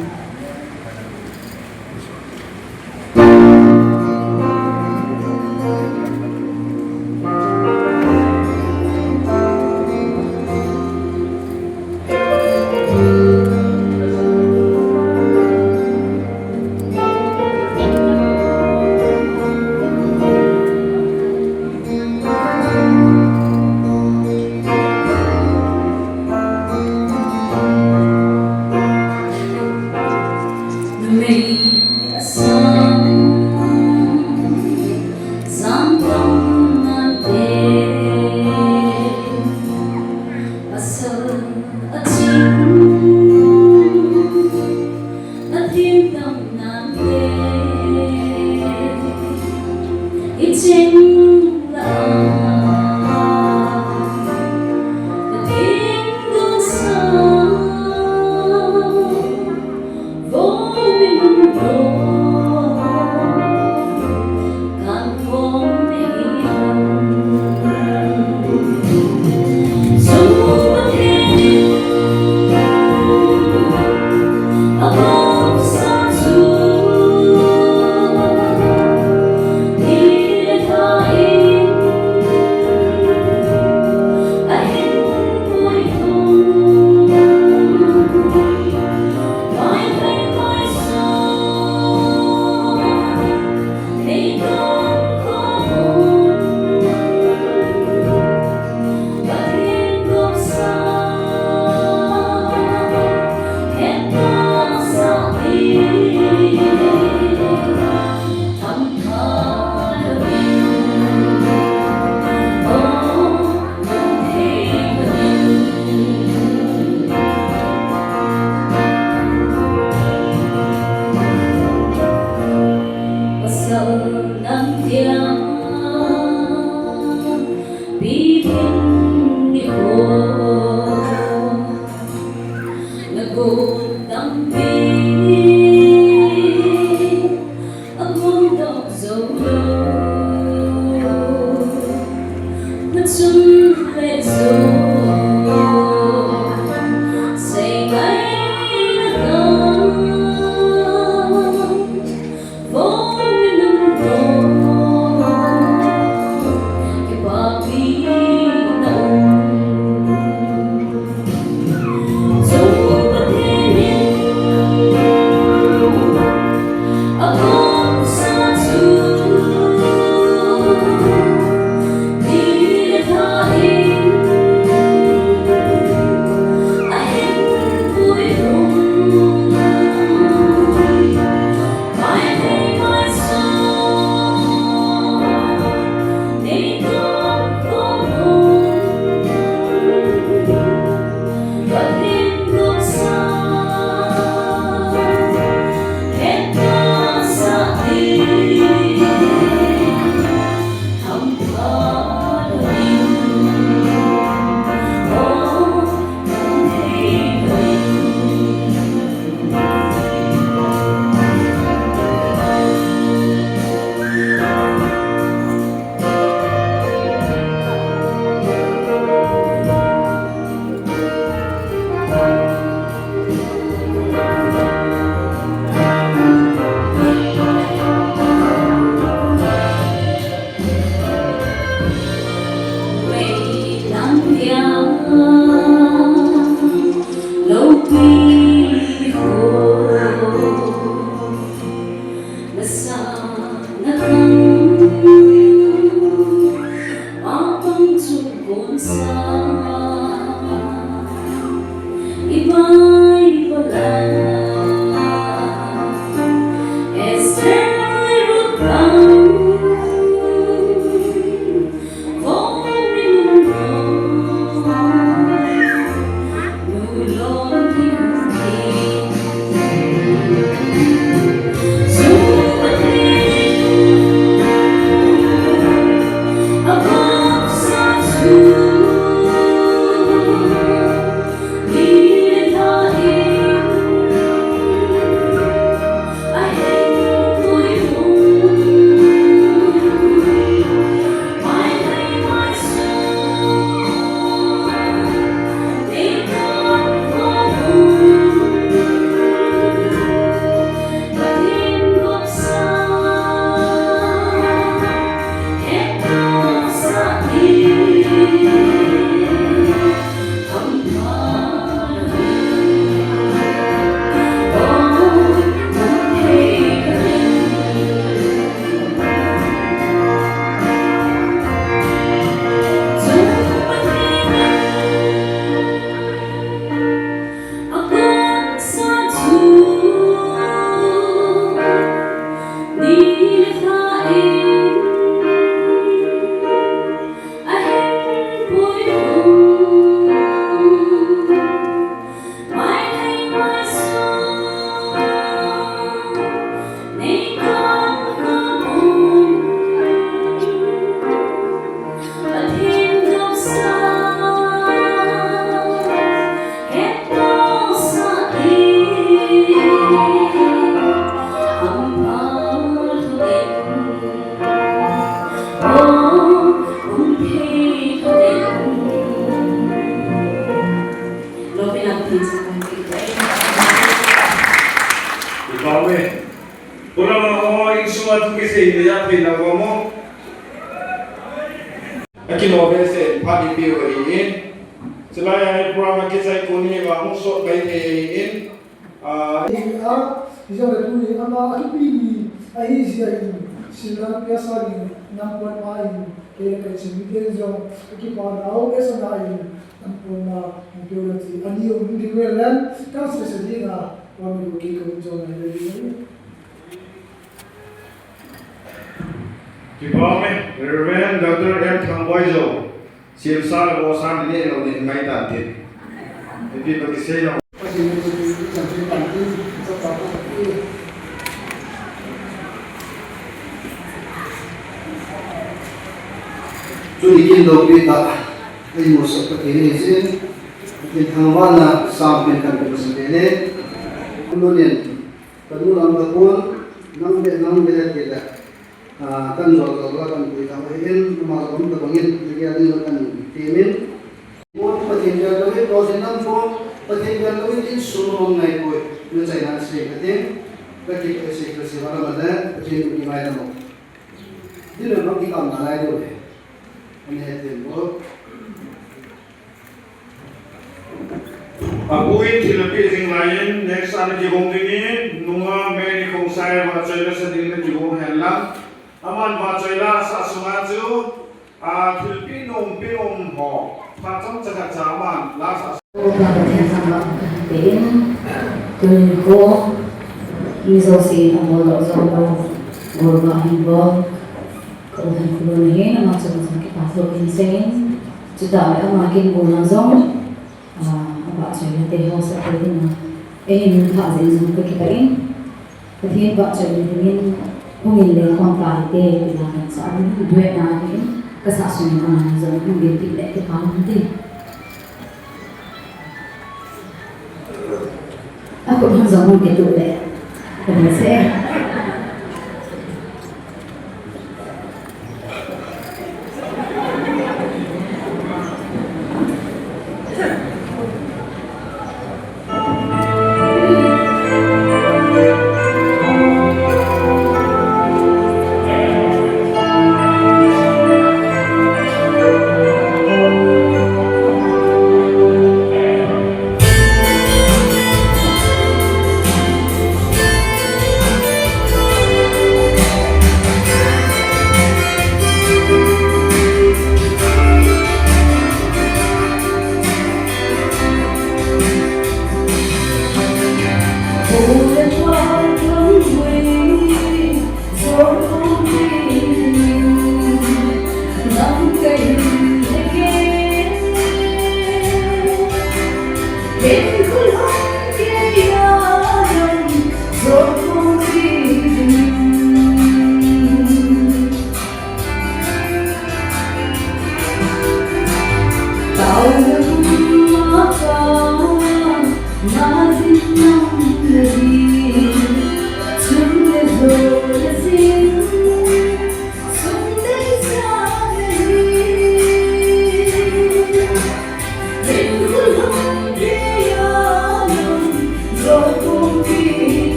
Pulama ho insung a thu kisei ni a phi na wa mo. Akilou behseh phat ipi u ahi in. Chulai a program a kichai kon hi va hung sot pai thei ahi in. Ah, ni a, hijongle tuni ama akipi ni ahi jeh in, silna pia sangin nampon ma in, kei le ka chim miten jong, kakipana u, esana in, nampon ma, hung pia u le ti, ani um ding vel len, kan sese ding a, wa mi u kei ka um jong le. Kipa me, Reverend Doctor M Thangboi jo. Siamsa le bawsa ni neilou ni mai tan tin. Ipi pa kisei lou. Tuni kin loupi tah, eimusah Pathen ahi jeh in, Pathen thangvahna sampin kan pe masa tene. Tuni in, kanu lam kapon, nang be, nang be, ti le. Ah, kan jol jol la kan pui thang ahi in, ama jong tabang in, nagel ding la kan temin. Pon Pathen vel lou in, Pathen lam pon, Pathen vel lou in, insung mong ngai poi, na chaina sei ka ting, ka ki ka sei ka sei wala ma le, Pathen u ki ngai la mo. Din le bang ki kam na lai do le. Ani he tin bo. Apu in thil apeh jing lai in, next a ana kihong ding in, nunga Mary Khongsai vahchoi la sa ding in ana kihong hen lang. Aman vahchoi la asah sunga chu, a, thilpeh nom, peh nom ho, phat chomcha khat cha aman la asah. Pathen thangvah kahin pe in, tuni nikho, mi jousen abol doh jou lou, golvah hin bol, ka u hin khulon ahin, ama chunga jong kipah thu kahin sei in, chutah le ama kin golna jong, Ah, avahchoina te haosa te dinga, eihin thah jeh in jong kakipah in, Pathen vahchoina dingin, hung in le khom ta hite, tina kahin sa, hung in duet na dingin, kasah sung in ama jong hung in ti le kipah in ti. Akhut hung jong hung kituh le, kahin se.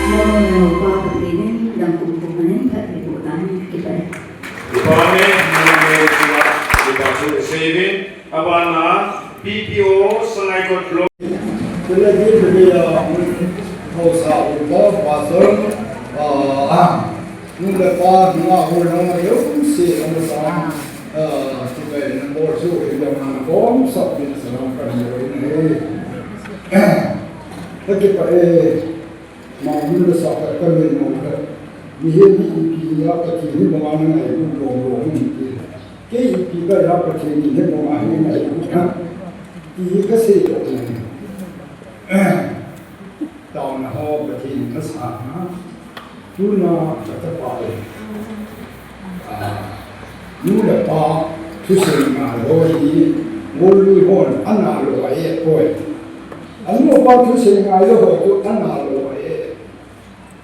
Mama, Papa, Pathen in, dam kum kum anin, phat thei boh tan, kipah e. Kipah e, Mama Mary chunga, kipah thu seiyuvin, abana, P P O, Sangaikot Block. Tule di bebe ya, hausa upa, pastor, ah, nu le pa, nunga hol nunga jouse, amasa, ah, chibai na bol su, ida man bom, sab din salam kan bol in hai. Kipah e. Mangmun le sa khat ka min mo khat. Mihem hi ipi hi a Pathen hi banga na ngailut lom lom hi ti. Kei ipi ka hi a Pathen hi banga hi ngailut kha. Ti hi ka sei doh na. Taona ho Pathen ka sa na. Tuna ka tapa le. Ah, nu le pa thusei ngai lou hi, ngol lui hon ana lou a e poi. Anu apa thusei ngai lou ho chu ana lou a e.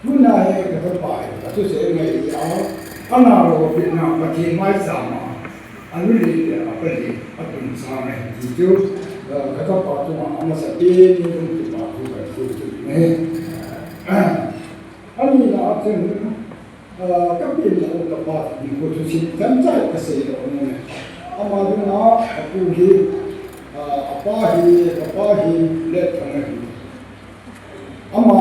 Tuna hi ka tapa hi, ka thusei ngai a, ana lou a pi na Pathen mai sa ma. Anu le le a pa le, a tun sa ngai ti chu, eh, ka tapa chu ma ama sa pe ni kum tu pa tu ka tu tu ne. Ani na a chen, ah, ka pen la u tapa, ni ko thusim chan chai ka sei lo ne. Ama ding a, a pu hi, ah, a pa hi, ka pa hi, le thang hi. Ama,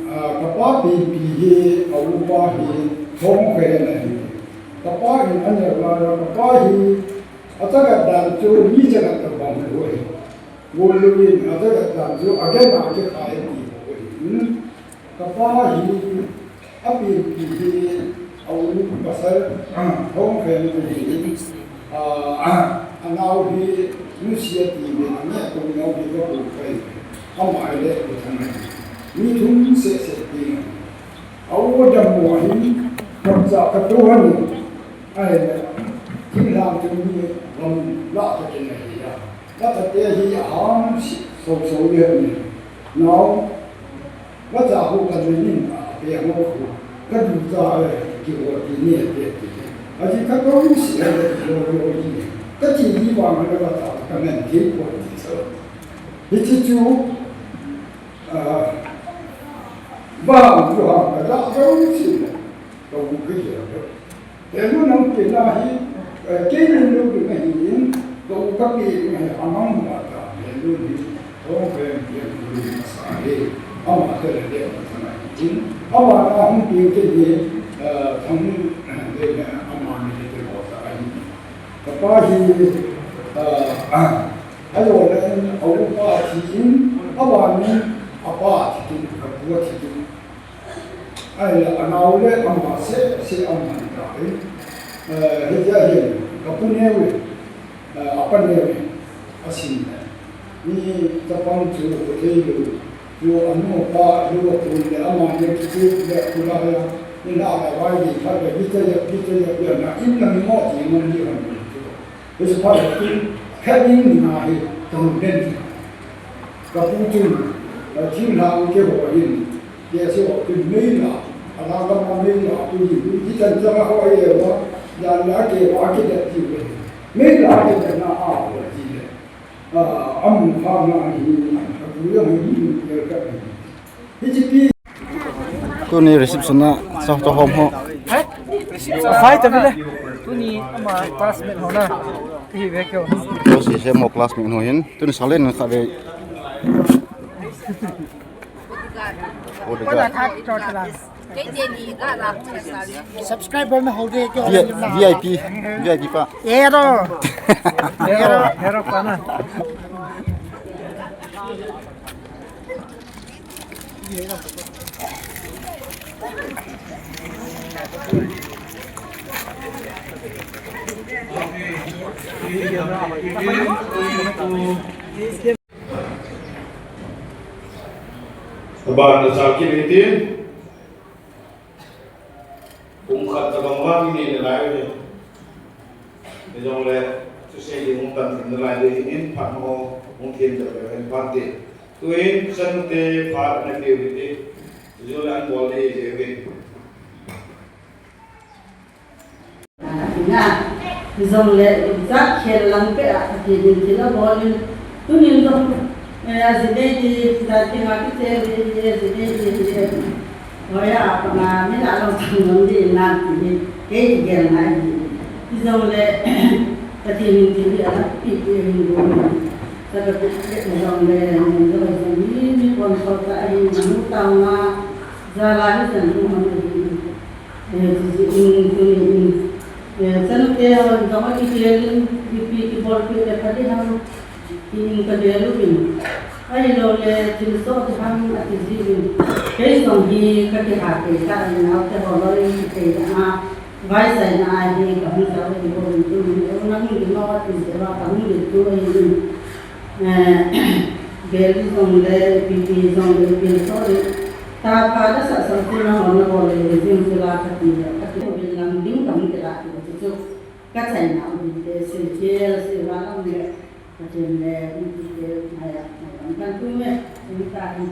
ah, ka pa pi pi hi, a u pa hi, thong khe na hi. Ka pa hi, a ne la, ka pa hi, a chaga dan chu, ni chaga ta bang lo hi. Ngol lui in, a chaga dan chu, a gen a ke khai ti lo hi. Hmm. Ka pa hi, a pi pi hi, a u pasal, ah, thong khen hi, ah, ah, a nau hi, nusia ti ve, a neh tung nau hi ka pu pai. Ama le ka thang. Mi thum se se ti. A u dam mo hi, ka cha ka tu han. Ai le, thim lam tu ni, lam la ta ke na hi ya. Ka ta te hi, a ham si, so so le ni. Nau, Vacha hu ka min in a pe mo khu. Ka du cha e, ki ho ti ni e pe ti. A ji ka ko si e, lo lo ji. Ka ti ni wa ma ka vacha ka men ti ko ti so. Hi ti chu, ah, va ku ha ka da ko si. Ka u ka ji. Helun nang kina hi, eh, kei lunglut ding ahi in, ka u ka pi ding ahi, amang ma ta, helun hi, thong khen kei lunglut masa hi, ama te le le masa na hi in, ama na hung pi kei hi, eh, thang, eh, le le, ama ni le te bo ta ahi. Ka pa hi, eh, ah, a lo le, a u pa thi in, ama ni, a pa thi in, ka pu thi in, Ahile, a nau le ama seh seh a man ta in, eh, hitia hin, ka pu neu in, eh, a pa neu in, a sin le. Ni chapang chu ka thei lou, chu a nu a pa lu a pun le ama neu chu chu le a pu la ya. Ina la vai di khat le, mi te ya, mi te ya, ya na, in na mi mo ti mo ni han ni. Hiche phat le, kin, khat in ni na hi, ka hun den ni. Ka pu chun, eh, thinglhang keiho hin, ya se ho kin mei la, ala ka ma mei la, tu ni, tu ni, ki chan chang ho ai e wa, ya la ke wa ke da ti le. Mei la ke da na a wa ti le. Ah, am pha na ni, a bu ya ni, ni ya ka ni. Tuni reception a, sa to hom ho. Fight a bile. Tuni ama classmate ho na. Hi ve kyo. Ko si se mo classmate ho hin. Tuni salen na ka ve. Bodyguard. Bodyguard. Subscriber na ho de kyo. V I P, V I P pa. Hero. Hero, hero pa na. Aban na sa kit hitin. Pung khat tabang vang inei nalai uve. Hijongle, thusei ding hung pan thim nalai ding in phat ho, hung thim ta ve hen phat te. Tuin, chanu te phat ana peh u hite. Chujou le an bol ding jeh uvin. Ina, hijongle, jat khel lang peh a, Pathen in thil abol in. Tunin jong, eh, ajinei di, jat dinga kicheng di, ajinei di, di. Hoiya, apanga, mi lah long thang long di, na ti hi, kei kigel ngai hi. Hijongle, Pathen in thil hi, ala pi pi hin go. Sa ka pi pi hijongle, min jo jong hi, mi kon so ta hi, nu ta nga, jala hi jan lu hon hi. Eh, tuni in, tuni in. Eh, chanu te hon, ka ma kigel in, ipi kibolpeh le pha ding ham, tin kagel uvin. Ahilou le, thil soh ding ham, ati jiuvin. Kei jong hi, kakihah kei ta, in naote ho loi, kei ta a, vaichaina a hi, kahung jao hi bou in, tuni in, nahung ding mo, ati jeh uva, kahung ding tu ahi in. Eh, bel jongle, ipi ipi jongle, ipi sorry. Tapha le sahsang tina hon nabol le, jing sila kati le, kati le, bil lang ding kam kila ti chu chu. Kachaina u bite, sil kel, sila lang le, kati le, ipi te, maya, maya, kan tu me, ipi ta hi.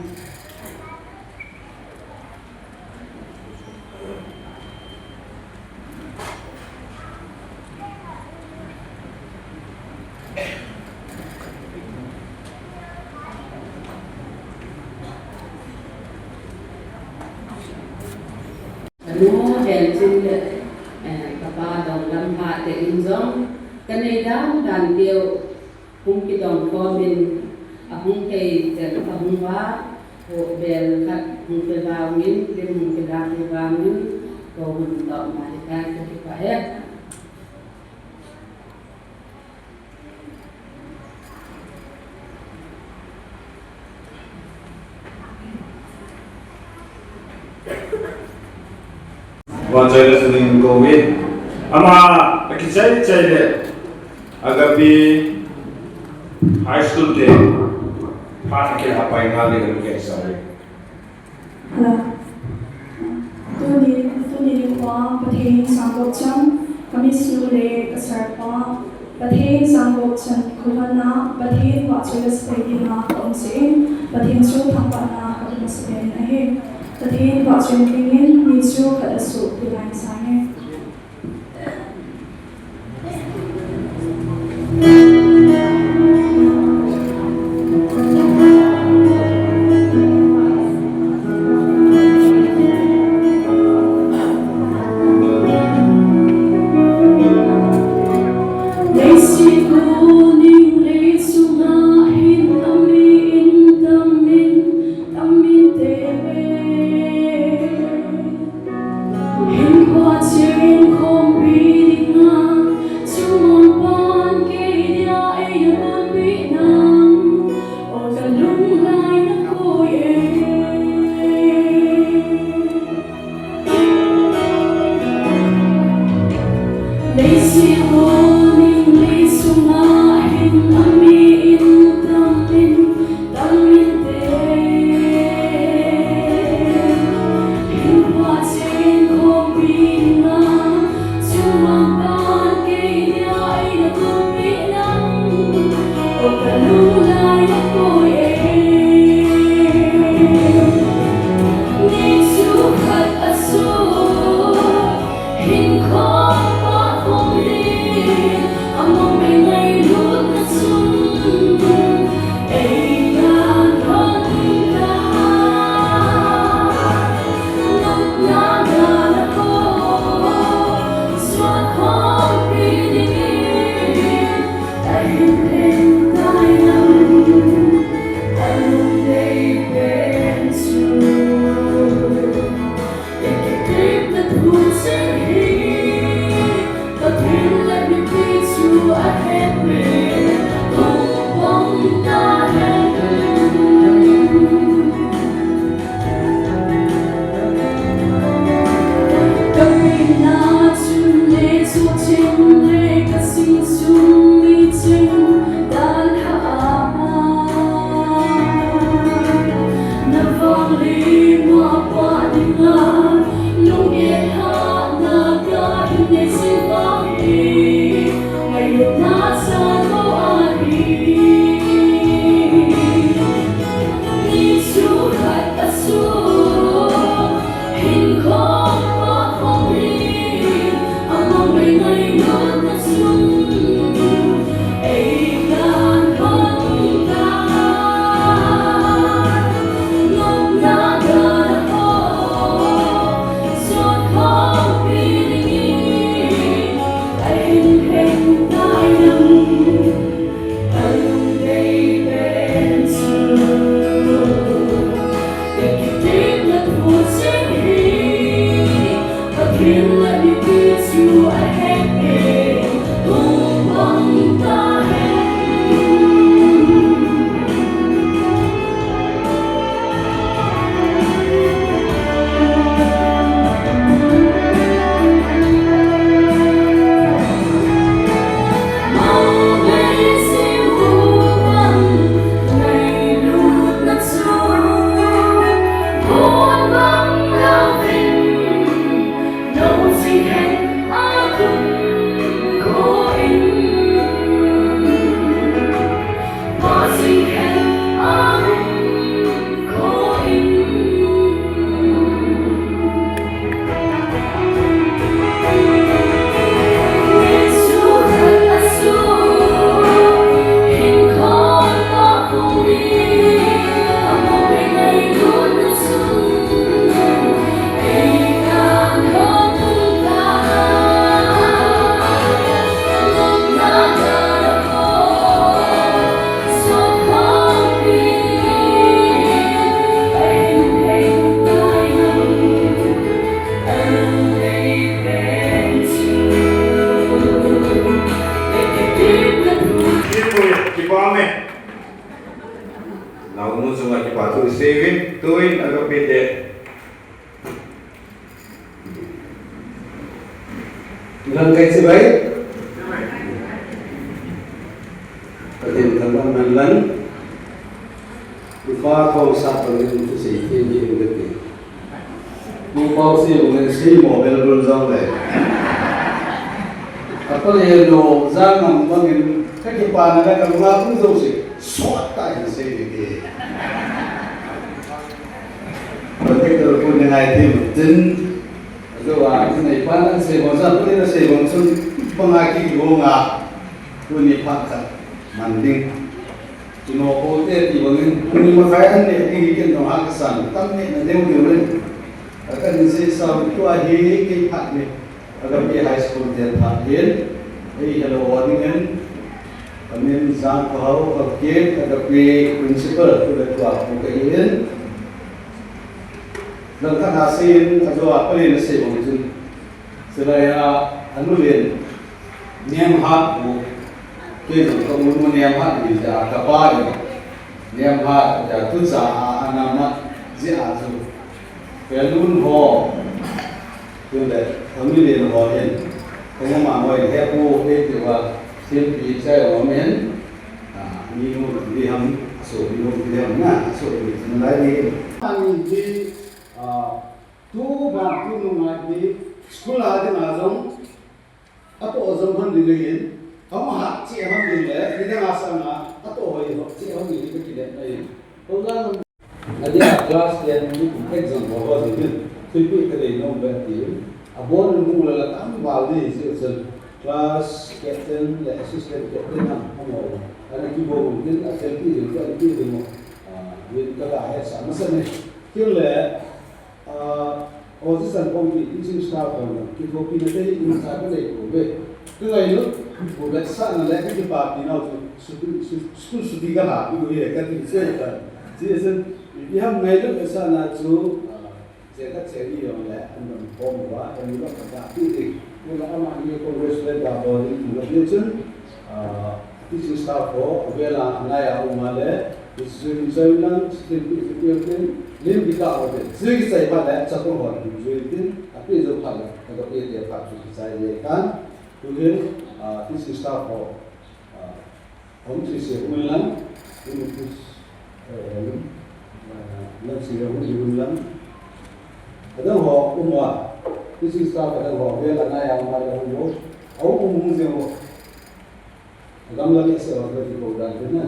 Kanu Helchin le, eh, kapa Donglam Hate in jong, kanei dan dan teu, hung kidong khom in, ahung thei tel ahung va, ho bel khat hung pe vang in, lim hung pe vang in, ko hun to ma hi ta ki pa he. Vangchoi le sunin kou ve. Ama, akichai chai le. Agape High School te. Phat akilah pai nga le lu ke sa le. Hello. Tuni, tuni nikho a Pathen in sanggot chan, ka miss nu le ka sir pa, Pathen in sanggot chan, khulhana, Pathen vahchoi le sepai dinga ka um jeh in, Pathen chu thangvahna ka um masapen ahi. Pathen vahchoi dingin, mi chu khat asoh, ti lai sang e. Hinkho cheng khompi dinga, chumang pan kei dia eina panpi nang, o ka lunglhaina koi e. Leiset honing, leiset Hung chunga kipa thu iseiuvin, tuin Agape te. Nang kai chibai. Pathen thangvah man lang. Upa ko sa pa ni tu sei thei ni u ti. Upa u sei u ngen sei mo bel bul jong le. Apa le no jang am bangin ka kipana le ka lunga pu jo sei. Sot ta in sei ni ki. Protector pu ni ngai ti tin. Ajo a, nei pan an sei bang sa, pu ni na sei bang sun, bang a ki bang a, pu ni phat khat, man ding. Kino ko te ti bang in, pu ni ma khai an ne, ti hi ken dong ha ka san, tam ne na deu deu len. A kan sei sa, tua hi, kei phat ne. Agape High School te phat hin, ei hello o ding in, amin Jang Pahau, Agape Principal, tu le tua, tu ka hin. Langkhat a seiyin, ajo a palen asei bang chun. Silai a, anu len, nem hat bu. Kei jong ka unu nem hat ni ja, ka pa ni. Nem hat ja, tu cha a, anam na, ji a ju. Pelun ho. Tu le, family len ho hin. Ka ma ma ho hin, he pu, he ti wa, thil pi chai ho men. A, ni nu, ni ham, so ni nu, ni ham na, so ni, ni lai ni. Ani ji, a, Tu ba tu nunga hi school a dinga jong atoh jong hon ding ahin, ahung hat cheh hon ding le, nidang a sanga atoh hoi ho cheh hon ding hi ka kidem ahin. Program adia class ten ni exam ho ho ding hin, thilpeh ka dei nom ve ti. Abon mu la la tam val ding hi chun class captain le assistant captain ham, ham ho. Ana kibol ding, a thilpeh ding, a thilpeh ding. A, yin ka la he sa masa ne. Kin le, Ah, o ji san kong ki teaching staff ho na, kithopina te hi in sa ka nei ko ve. Ka ngailut ko ve sa na le ka kipapi nau chu, su-, su-, school suti ka la, pi ko ye ka ti se ka. Ji san, i ham ngailut sa na chu, ah, che ka che ni yong le, an dam ko mo wa, an ni ba ka ta pi ti. Ko la ama ni ko respect da bo ni mo ni chun, ah, Teaching staff ho, avela angai a um a le, student chai lang, student pi pi pi, lim kita ho te. Sui kichai phat le, chapang ho lim jui tin, api jo phat le, ka pi te phat chu kichai le kan. Tu hin, ah, teaching staff ho, ah, hom chi se um lang, um chi, eh, eh, lang chi hom chi um lang. Adang ho um wa, teaching staff adang ho, avela angai a um a le um ho, au um hung jeng ho. Gamla le se wa ti ko dan te na.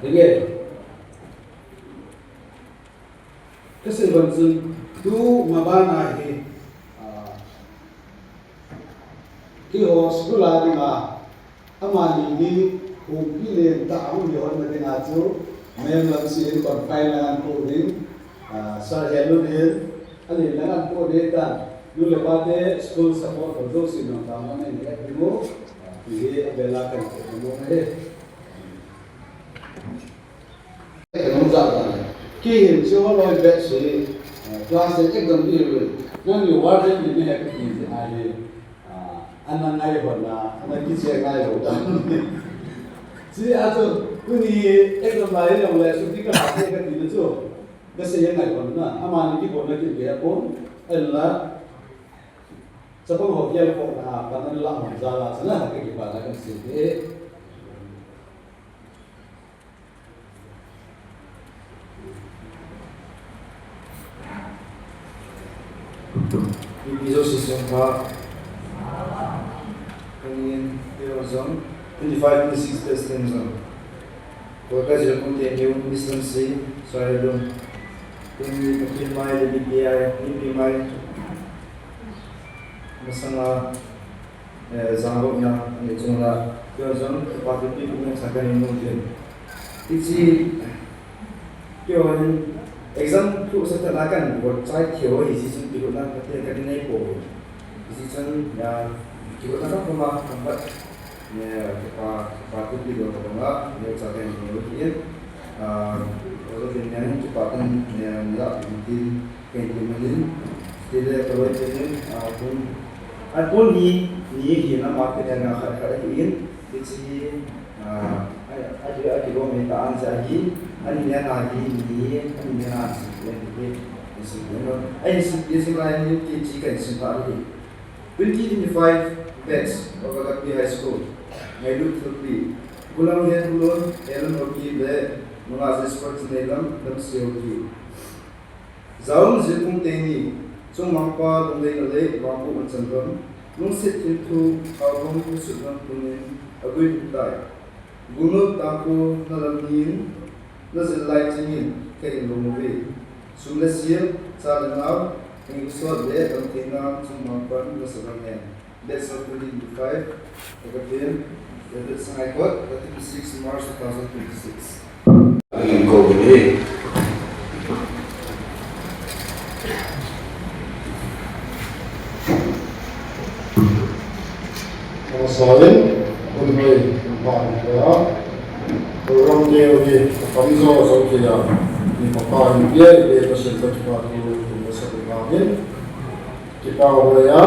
Dege. Ka sei ban chun tu ma bana hi, ah, keiho school a dinga, amani hi hung pi len ta hung hi hon na dinga chu, mem lam si in kon pai na an ko ding, ah, sar helu din, a len na an ko ding ta, nu le pa te school support ko do si no ta ma ne ne ding mo, ah, ti hi a bela kan ko mo ne. Ka nung ja ta le. Kei hin chu holoi bek si, eh, class eight exam di ru. Nang ni warden ni me ha ka ti ji a hi. Ah, ana ngai ho na, ana kiche ngai ho ta. Ji a chu, tuni exam lai jong le, suti ka ha ka ti na chu. Ka sei ngai ho na, ama ni kibol na kit ve pon. Ahinla, chapang ho gel ko na, pa na la man ja la, chana ka kipa na ka sei de. Episode season pa. Kani, zone twenty-five, twenty-six, twenty-seven zone. Ko ka zero point ten, Muslim si, sorry, dum. Kani, kani mai, kani P I, kani P I. Masanga, eh, jangho na, ni chunga, kei jong, pa tu pi tu sa ka ni nung tin. Hichi, kei hin exam tu sa ta na kan, wo chai kei wo hi si sun pi tu na, ka te ka ni nei po. Hichi chan, ya, kei wo na ka ko ma, ka ba, ne, pa, pa tu pi tu ka ba nga, ne cha ka ni nung tin. Ah, wo tin ne, ki pa tin, ne, ya, tin. Kei ti manin, ti le ka loi te nin, a, kum, Apun hi, ni hi na ma pe na khat khat hi in, ti chi, ah, ai, ai, ai, ki bo me ta an sa hi, ani ne na hi, ni, ani ne na si, ni, ni, ni si, ni, no. Ai, si, ni si lai ni ki chi kan si pa hi. Twenty twenty-five batch of Agape High School. Ngailut thilpi. Gulam Henlun, Ellen Hoki le, Manga Jasper Chineilam, Lamsi Hoki. Jaum Zirkung Teini, Chungmangpa Lungleina le, Vangpu Manchanlun, Lungsit Thimthu, Augum Sutnam Punin, Agui Hitai. Gulnop Tangkhu, Nalam Nin, Nazil Lai Chingin, Kei Lungvi. Sum le Sil, Cha le Nau, Ning Usot le, Lamthina, Chungmangpan, Nasalam Hen. Date of twenty twenty-five, Agape, David Sangaikot, thirty-six March two thousand twenty-six. Ning ko bini. Namaste, Bunhoi, Bunhoi, Bunhoi. Program deu hi, kam jo jo kei a, ni papa ni pia, ni pia, Pasian ka kipa thu, kum ka sa ni ka hin. Kipa hoi a,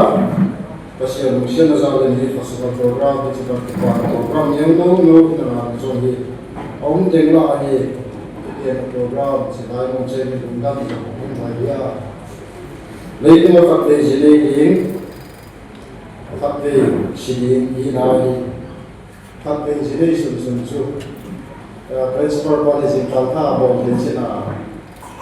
Pasian lungsiatna jal in hi, khosung a program, hiche ban kipa program, ni no, no, na na jong hi. Aum teng la hi, kipa program, hiche lai mo che ni lungdam jong, hin mai a. Leitung a khatvei ji nei ding, khatvei si ding, hi na hi. Khatvei ji nei sun sun chu, eh, principal pa le jingkah tha bol le china,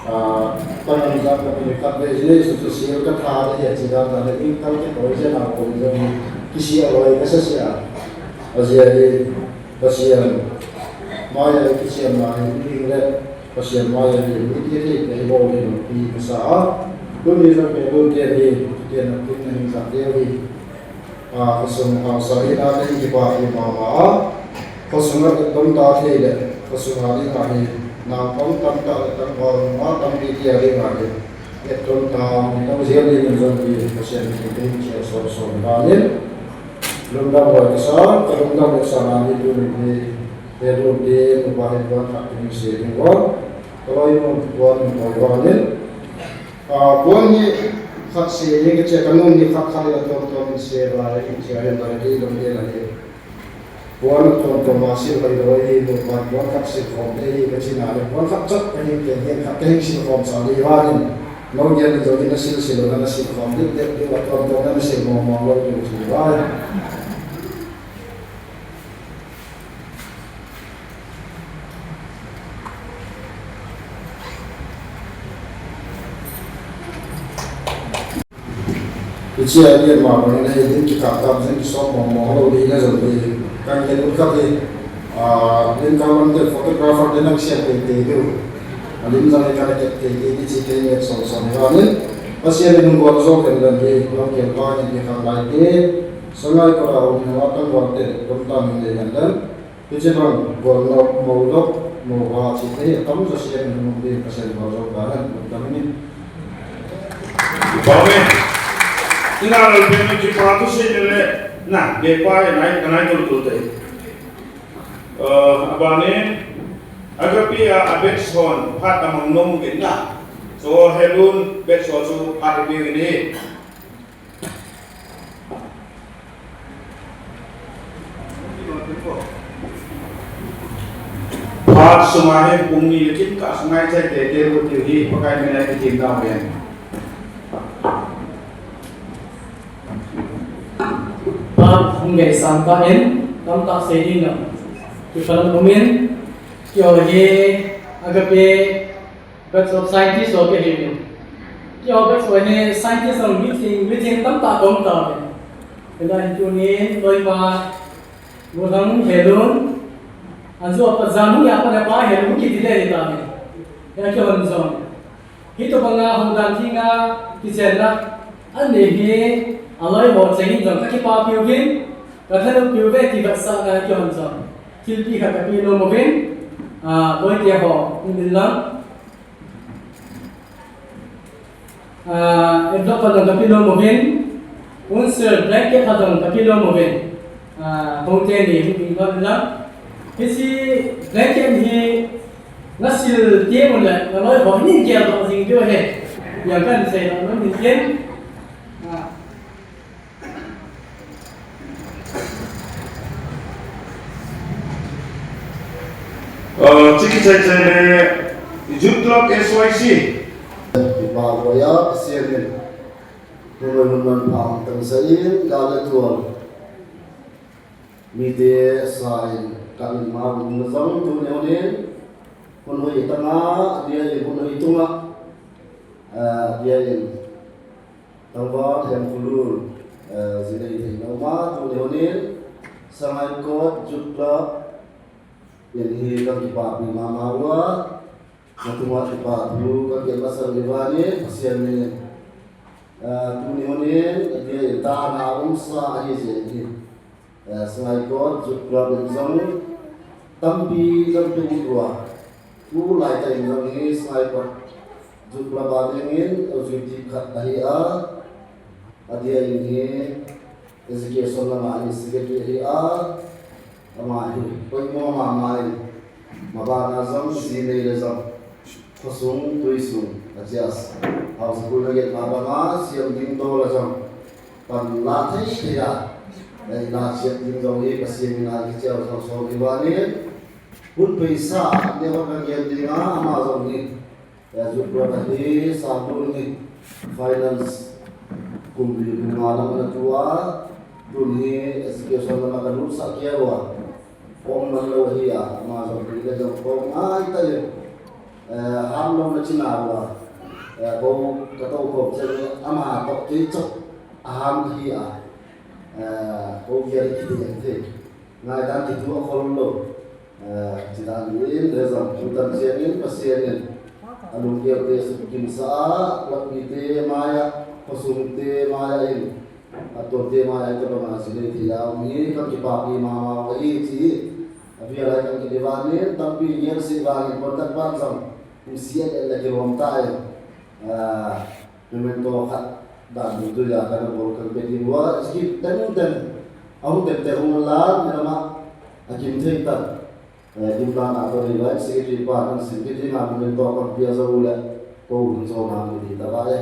ah, panam jat ka ni khatvei ji nei sun chu sil ka tha le he chi dan dan le in kal ke toi je na ko ni jong kisi a loi ka sa sia. Ajia hi Pasian, maya kisi a na hi ni le Pasian maya hi mi ti ti te bo ni pi ka sa a. Tuni jong ke lu te hi, te na tin na hin sa te hi. A, khosung haosa hi na te hi kipa hi mama a. Khosung a dom ta thei le, khosung a ding a hi, naupang tamtah le tangval nunga tampi ti a ding a hi. Etton ta, ni tong jel ding in jong hi, Pasian ni te hi chia so so ni ba nin. Lungdam hoi ka sa, ka lungdam le sa na ni tu ni hi, he lu te, nu ba he ba khat ni se ding wa. Ka loi nu ba nu ba wa nin. A, puan hi khat se, hi ka che ka nung hi khat khat hi la tom tom se ba, hi che a hi ba, hi dong de la hi. Puan tom tom a sil hoi lo hi, nu pa puan khat sil khom de hi ka chi na le, puan khat chot ka hi ke hi khat ka hi sil khom sa le hi ba ni. No ngen ni jo hi na sil sil lo na na sil khom de de de wa tom tom na na sil mo mo lo de chi ba. Hiche a ni ma bang na hi din kikap tam jing kisop mong mong lo di na jong di. Kan ke lut khat hi, ah, din ka lam te photographer te nang siam te te diu. A lim jang ka ke te te ni chi te ni so so ni ba ni. Pasian ni hung bol jong ken dan hi, lo ken ba ni ki khat lai te. Sangai ko ra hung ni wa tang wa te, dom tam ni le yan dan. Hiche bang, bol lou, mo lou, mo va, chi te, tam jo siam in hung ding Pasian bol lou ta hen, tam ni. Amen. Ina lal pen mi kipa thu sei le, na, be pa e nai, ka nai tul tul te. Eh, abani, Agape a, a batch hon, phat a mang nom uvin na. So, Helun, batch hon chu, phat a be uvin ni. Phat sunga hin pung ni le kin ka sunga chai te te ru ti hi Pakai min a kitim dau hen. Phat hung gei sang ta in, tamtah sei ding nam. Kipa lam um in, keiho hi Agape Batch of scientist ho kahi uvin. Keiho batch ho hi scientist ho mi ching, mi ching tamtah kaum tauve. Hinla hin tunin, loipa, Gothang Helun, ajo pa Janhung a pat a pa Helun kiti le ahi tauve. Hia keihon jong hitobanga houdan thenga kichenna anei hi, aloi ho chengin jong kakipapi uvin, kathanoppi uve ti vetsahna keihon jong thilpeh khat kape nom uvin, a, loite ho, hung din lang. Ah, envelope khat jong kape nom uvin, un sir blanket khat jong kape nom uvin, ah, hung teni hung ding lhon lang. Hiche blanket hi nasil teng uleh naloi ho hin geldoh jing diu ahi. Jong kahin sei lou nom hin tin. Ah. Uh, Chiki Chai Chai le Youth Club S Y C. Kipa boya, Pasian in. Hun hoi hun manpha tangseh in, gal le tual. Mite sa in, kamin ma hun na jong tuni hun in. Hun hoi tanga, dia in hun hoi tunga. Uh, dia in. Tangval Themkholun, eh, jinei thei nau ma, tuni hun in, Sangaikot Youth Club, in hi kakipapi mama uva, natunga kipa thu, kakipa sah uva ni, Pasian min in. Eh, tuni hun in, adeh in, tahna umsa ahi jeh in. Eh, Sangaikot Youth Club in jong tampi, tampi um tua. Tulai tah in jong hi Sangaikot Youth Club a dingin, executive khat ahi a, adeh in hi education lama hi secretary ahi a, ama hi, poimo mama in, mabana jong, jinei le jong. Khosung, tuisung, a chias. House school na get ma banga, siam ding to la jong. Pan la thei thei a. Ei la chiat ding jong hi, Pasian min a kichiau jong so hi ba ni. Hun paisa, ne hon na get ding a, ama jong ni. Ya ju pro na hi, sa bu ni. Finance, kum li kum nga na mana tua. Tun hi, education na ma ka lut sa kia wa. Om man lo hi a, ama jong pi le jong ko ngai ta le. Eh, ham lo na china wa. Eh, ko ka to ko che le ama to ti cho. A ham hi a. Eh, ko ya ki ti te. Ngai dan ki tu a ko lo. Eh, ti dan ni le jong tu tan che ni pa che ni. A lung ke te su kin sa, lak ni te ma ya, ko sung te ma ya in. Atonte ma ai ka banga jinei thei a um hi, kakipapi mama uva hi, ti hi. Avel a kakidevan in, tampi ngel sih vangin contact ban jong. Um, C L L le kilom ta e. Ah, memento khat dan dungjuia kana bol kan pe ding uva, skip ten ten. Ahung ten te hung la, ni lama. Akim thei tan. Eh, dim la na to ni lai, secretary pa kan sim kit ding a, memento kan pia jo le. Ko hun jo na ni ta ba e.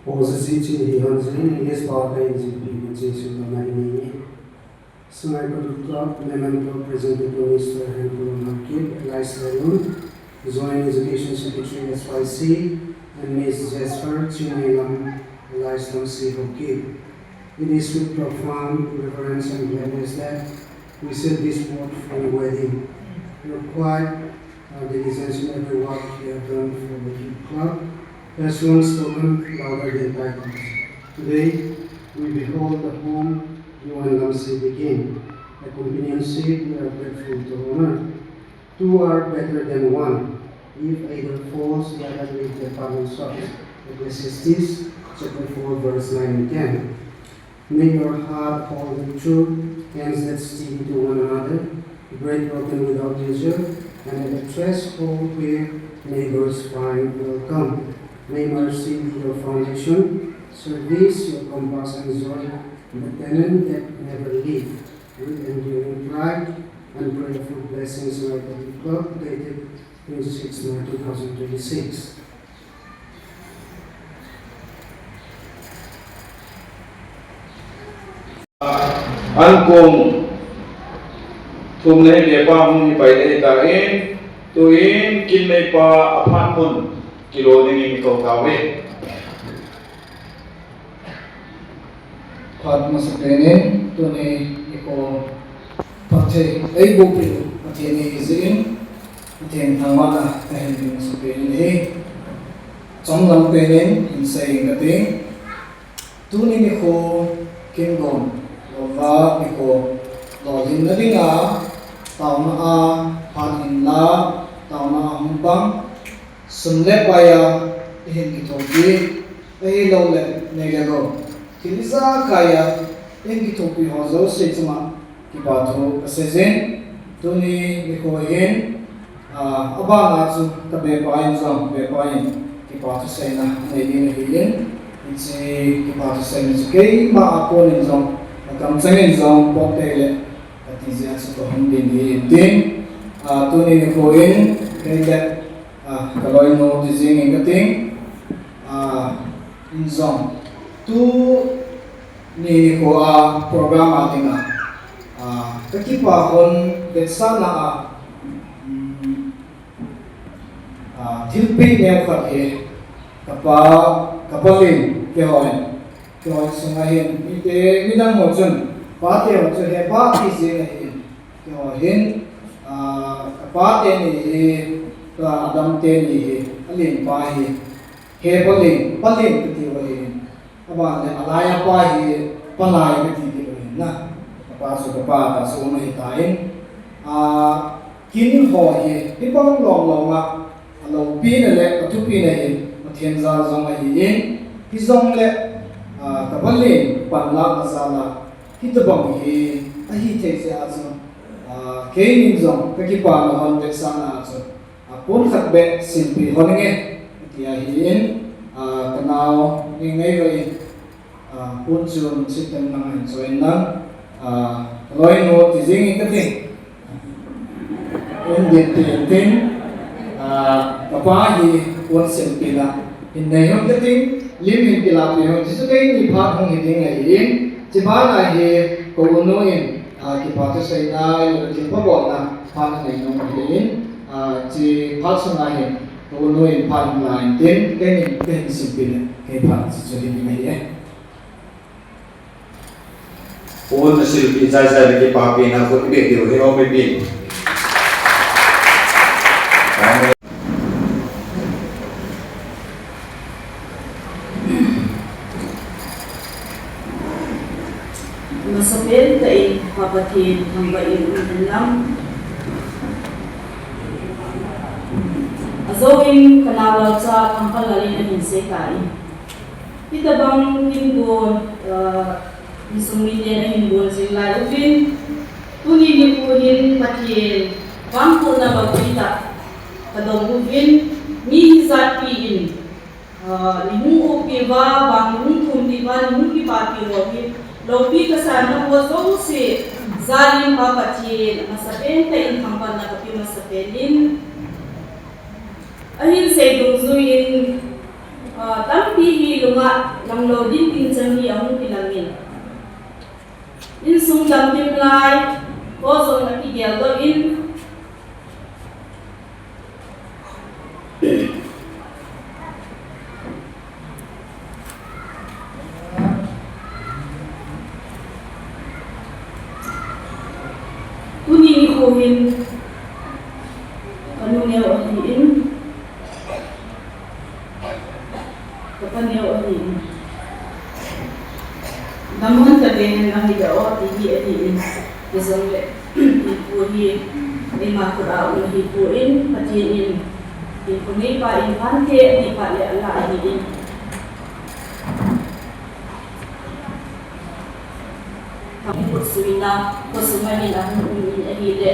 Pose si chin hi han jin, yes pa ka in jin pi kan chin su na ni. Sangaikot Youth Club, memento presented to Mister Henry Markip, alias Lenon, Joint Education Secretary S Y C, and Miss Jasper Chinailam, alias Lamsi Haokip. It is with profound reverence and gladness that we seal this word for your wedding. Your quiet, uh, diligence in every work you have done for the youth club has won spoken louder than titles. Today, we behold the home you and Lamsi begin, a companionship we are grateful to honor. Two are better than one. If either falls, the other leaves the path unshod. Ecclesiastes chapter four, verse nine and ten. May your heart hold the true hands that stick to one another, bread broken without measure, and at the threshold where neighbors find welcome. May mercy be your foundation, service your compass, and joy the tenant that never leave. With enduring pride and prayerful blessings, Sangaikot Youth Club, dated twenty-six May two thousand twenty-six. An kong thum nei le pa hung hi pai le ta in, tu in kin nei pa a phan mun kilo ding in ko ta ve. Phat masapen in, tuni nikho phatthei eiboh peh u Pathen ahi jeh in, Pathen thangvahna kahin pe masapen in ahi. Chomlam pen in, hin sei inge kati. Tuni nikho kin don louva nikho lolhinna dinga, taona a phat hinla, taona a hung pang, sum le pai a ihin kithopi, ahilouleh, nei le gou, thil ijakai a, ihin kithopi ho jouse chunga, kipa thu kasei jin, tuni nikho hin, ah, abana chu kabepa in jong, bepa in, kipa thu seina nei ding ahi in, hiche kipa thu seina chu keima a kon in jong, akam chang in jong, pom tei le, kati jeh a chu kahung ding ahi in tin, ah, tuni nikho in, kei le, ah, kaloinu ti jing in kating, ah, in jong, tu Ni nikho a program a dinga, ah, ka kipa hon vetsahna a, um, ah, thilpeh neo khat hi ka pa, ka pa Len, keiho in, keiho in sunga hin, mite, midang ho chun, pate ho chu hepa ti jing ahin, keiho hin, ah, ka pate ni hi, ka Adam te ni hi, a Len pa hi, hepa Len, pa Len kati u ahin. Aban le, alai a pa hi, pa Lai kati kit u ahin na. Ka pa chu, ka pa, ka pa chu um ahitan. Ah, kin ho hi, hibang lom lom a, aloupina le, athupina hi, Pathen jal jong ahin. Hijongle, ah, ka pa Len, panlahna jal a, hitabang hi, ahi thei jeh a chu, ah, keinin jong, ka kipana hon vetsahna a chu, ah, pon khat beh silpeh hon inge, ati ahin, ah, ka nao Neingaivah in, ah, pon chu siptah nang hin choi in lang, ah, ka loinu ti jing in kati. Pon ding ti in tin, ah, ka pa hi pon silpeh na hin nei hon kati, lim hin kilah peh hon, chuchu keini phat hung hi ding ahin, chubana hi ka unu in, ah, kipa thu seina, thilpha bolna phat anei nom ahin, ah, chu phat sunga hin, ka unu in phat hung la in tin, keinin, keinin silpeh le, kei phat chu chu hin nei e. Pon silpeh jai jai le kipapina khut i beh diu hi, o, beh beh. Masapen tah in Pa Pathen thangvah in um hen lang. Ajou in ka nao Lalcha Thangkanlal in ahin sei tan. Hitabang kin gon, ah, insung miten ahin gon jing lai uvin. Tuni nikho hin Pathen vangbohna loupi tah ka dong uvin, mi hijat pi in, ah, nei hung upi uva, vang nei hung thum uva, nei hung kipapi uva hi, loupi kasa na ho jouse, jal in Pa Pathen, masapen tah in thangvahna kapeh masapen in. Ahin sei dungjui in, ah, tampi hi lunga lang lou ding ding chan hi ahung kilang in. Insung damkim lai, ko jong na kigel doh in. Tuni nikho hin, ka nu neo ahin, ka pa neo ahin. Namun ka ding ahi da o, ti hi ahin. Hijongle, hinkho hi, eima khut a um ahipoi, Pathen in, hinkho neipa in phante, ati phat le ala ahin. Khut sui na, khut sung a hin ahung um in ahile.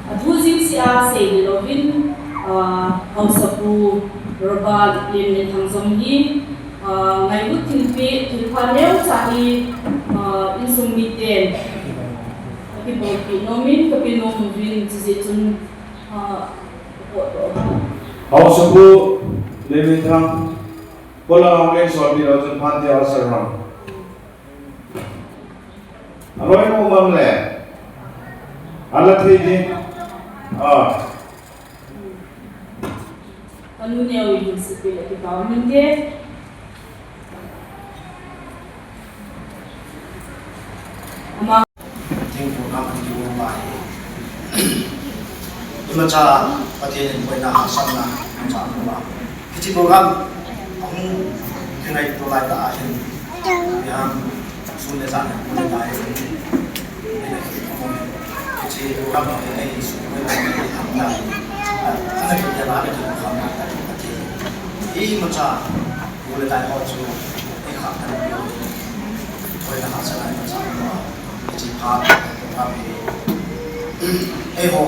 Athu jing sia sei ni louvin, ah, Haosapu Robert Lemminthang jong hi, ah, ngailut thilpeh, thilpha neocha hi, ah, insung miten akibolpeh nom in, kapeh nom uvin, chujeh chun, ah, Haosapu Lemminthang, pola hung leng solpeh lou chun phante a sir ham. Aloi mo mam le. Ala thei di. Ah. Ka nu neo in sipil a kipa min ke. Ama. Thing program a kiu ba. Imacha Pathen in boina hahsatna imacha ba. Hiche program ahung kingaito lai tah ahin, ijat sun le jan ahung le lai ahin, hiche program ahung kingaito lai tah ahin, ana kiti lai, ana kiti lai, imacha nu le nao ho chu ikhat tah in boina hahsatna imacha ba. Hiche phat program hi eiho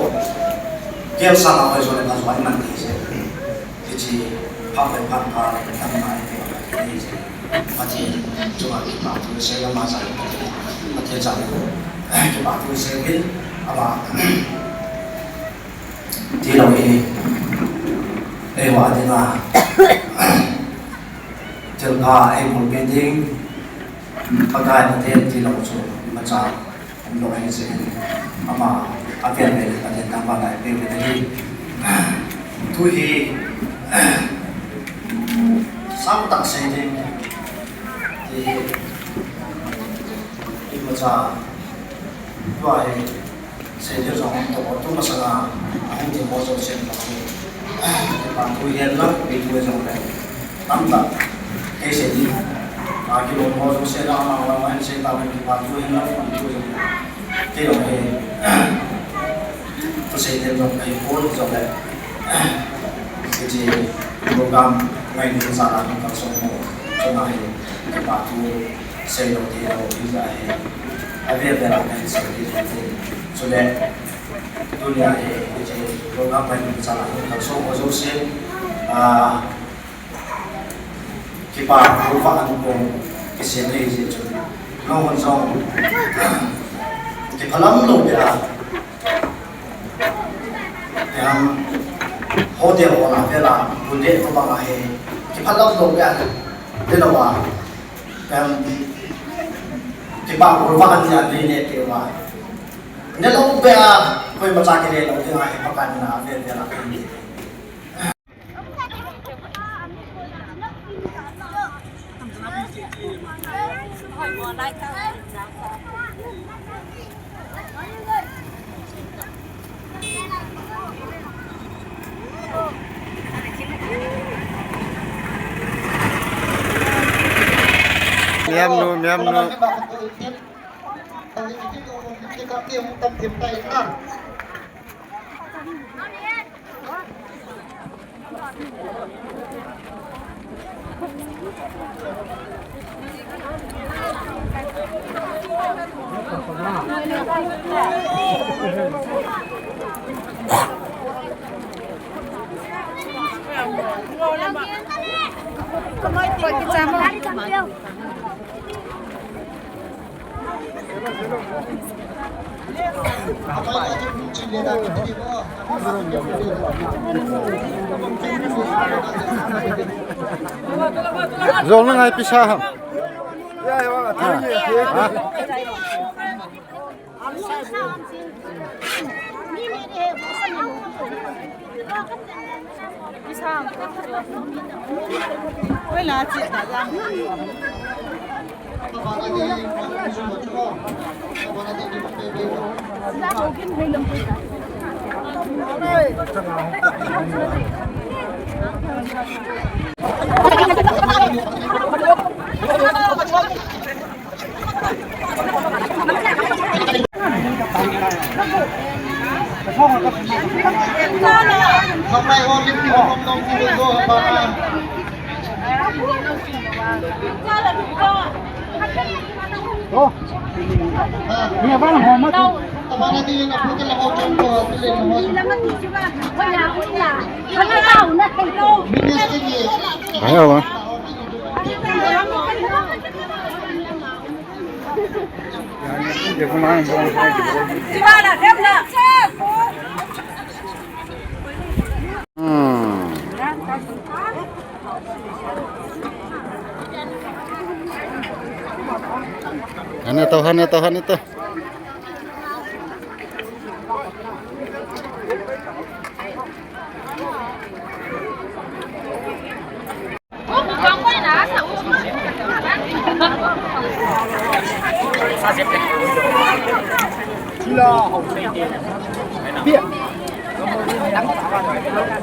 gel sanga hoi jo le pha jo iman thei jeh. Hiche phat le phat pha le pha mai te ni. Pathen chunga kipa thu sei, ama jal Pathen, Pathen jal kipa thu sei hin, ama tilou hi eiho dinga thilpha eibol peh ding. Pakai Pathen tilou chu imacha umlou ahi jeh in, ama avel vel in Pathen thangvah in eipeh uvin ahi. Tu hi sangtah sei ding ti hi imacha tua hi Seiding jong to, tu masanga ahung ding ho jouse in, kipa thu hihen lang, mi thu jong le tamtah, kei seiding a kilom ho jouse lang, amang lang ahin sei tauvin, kipa thu hihen lang, mi thu jong le, kei jong hi thu seiding jong kahi pon jong le, hiche program ngailutna jal a hung kalson ho chunga hi kipa thu seilou theilou hijeh a hi, avel vel a kahin sei ding ahi. Chule tunia hi hiche program ngailutna jal a hung kalson ho jouse, ah, kipa golvah an kong kisem ahi jeh chun, nangho jong kiphalam lou beh a, ipi ham, hotel hall a vel a bul le tobang a hi kiphalam lou beh a, velou a, ipi ham, kipa golvah an nia nei neh peh uva, nelou beh a, koimacha kile lou ding a hi Pakai mina avel vel a kahin Miam nu, miam nu. Jong na ngai pisa ham. Ha? Ha? Hmm. Hane to, hane to, hane to.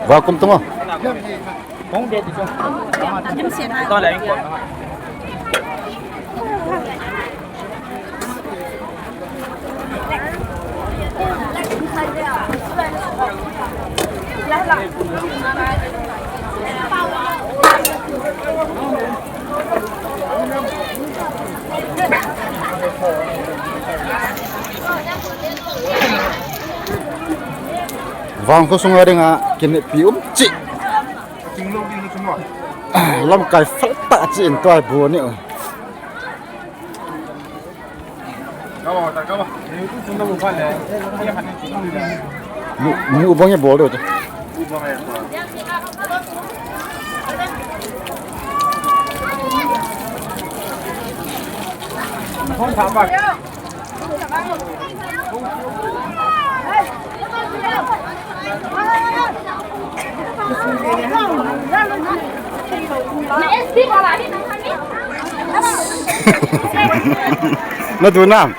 Vakum tungo. Vangkho sunga dinga kineppi um cheh. Lamkai fel tah cheh in tua hi bu ni. Ni, ni ubang ye bol de. Ubang ye bol. Nadu nam.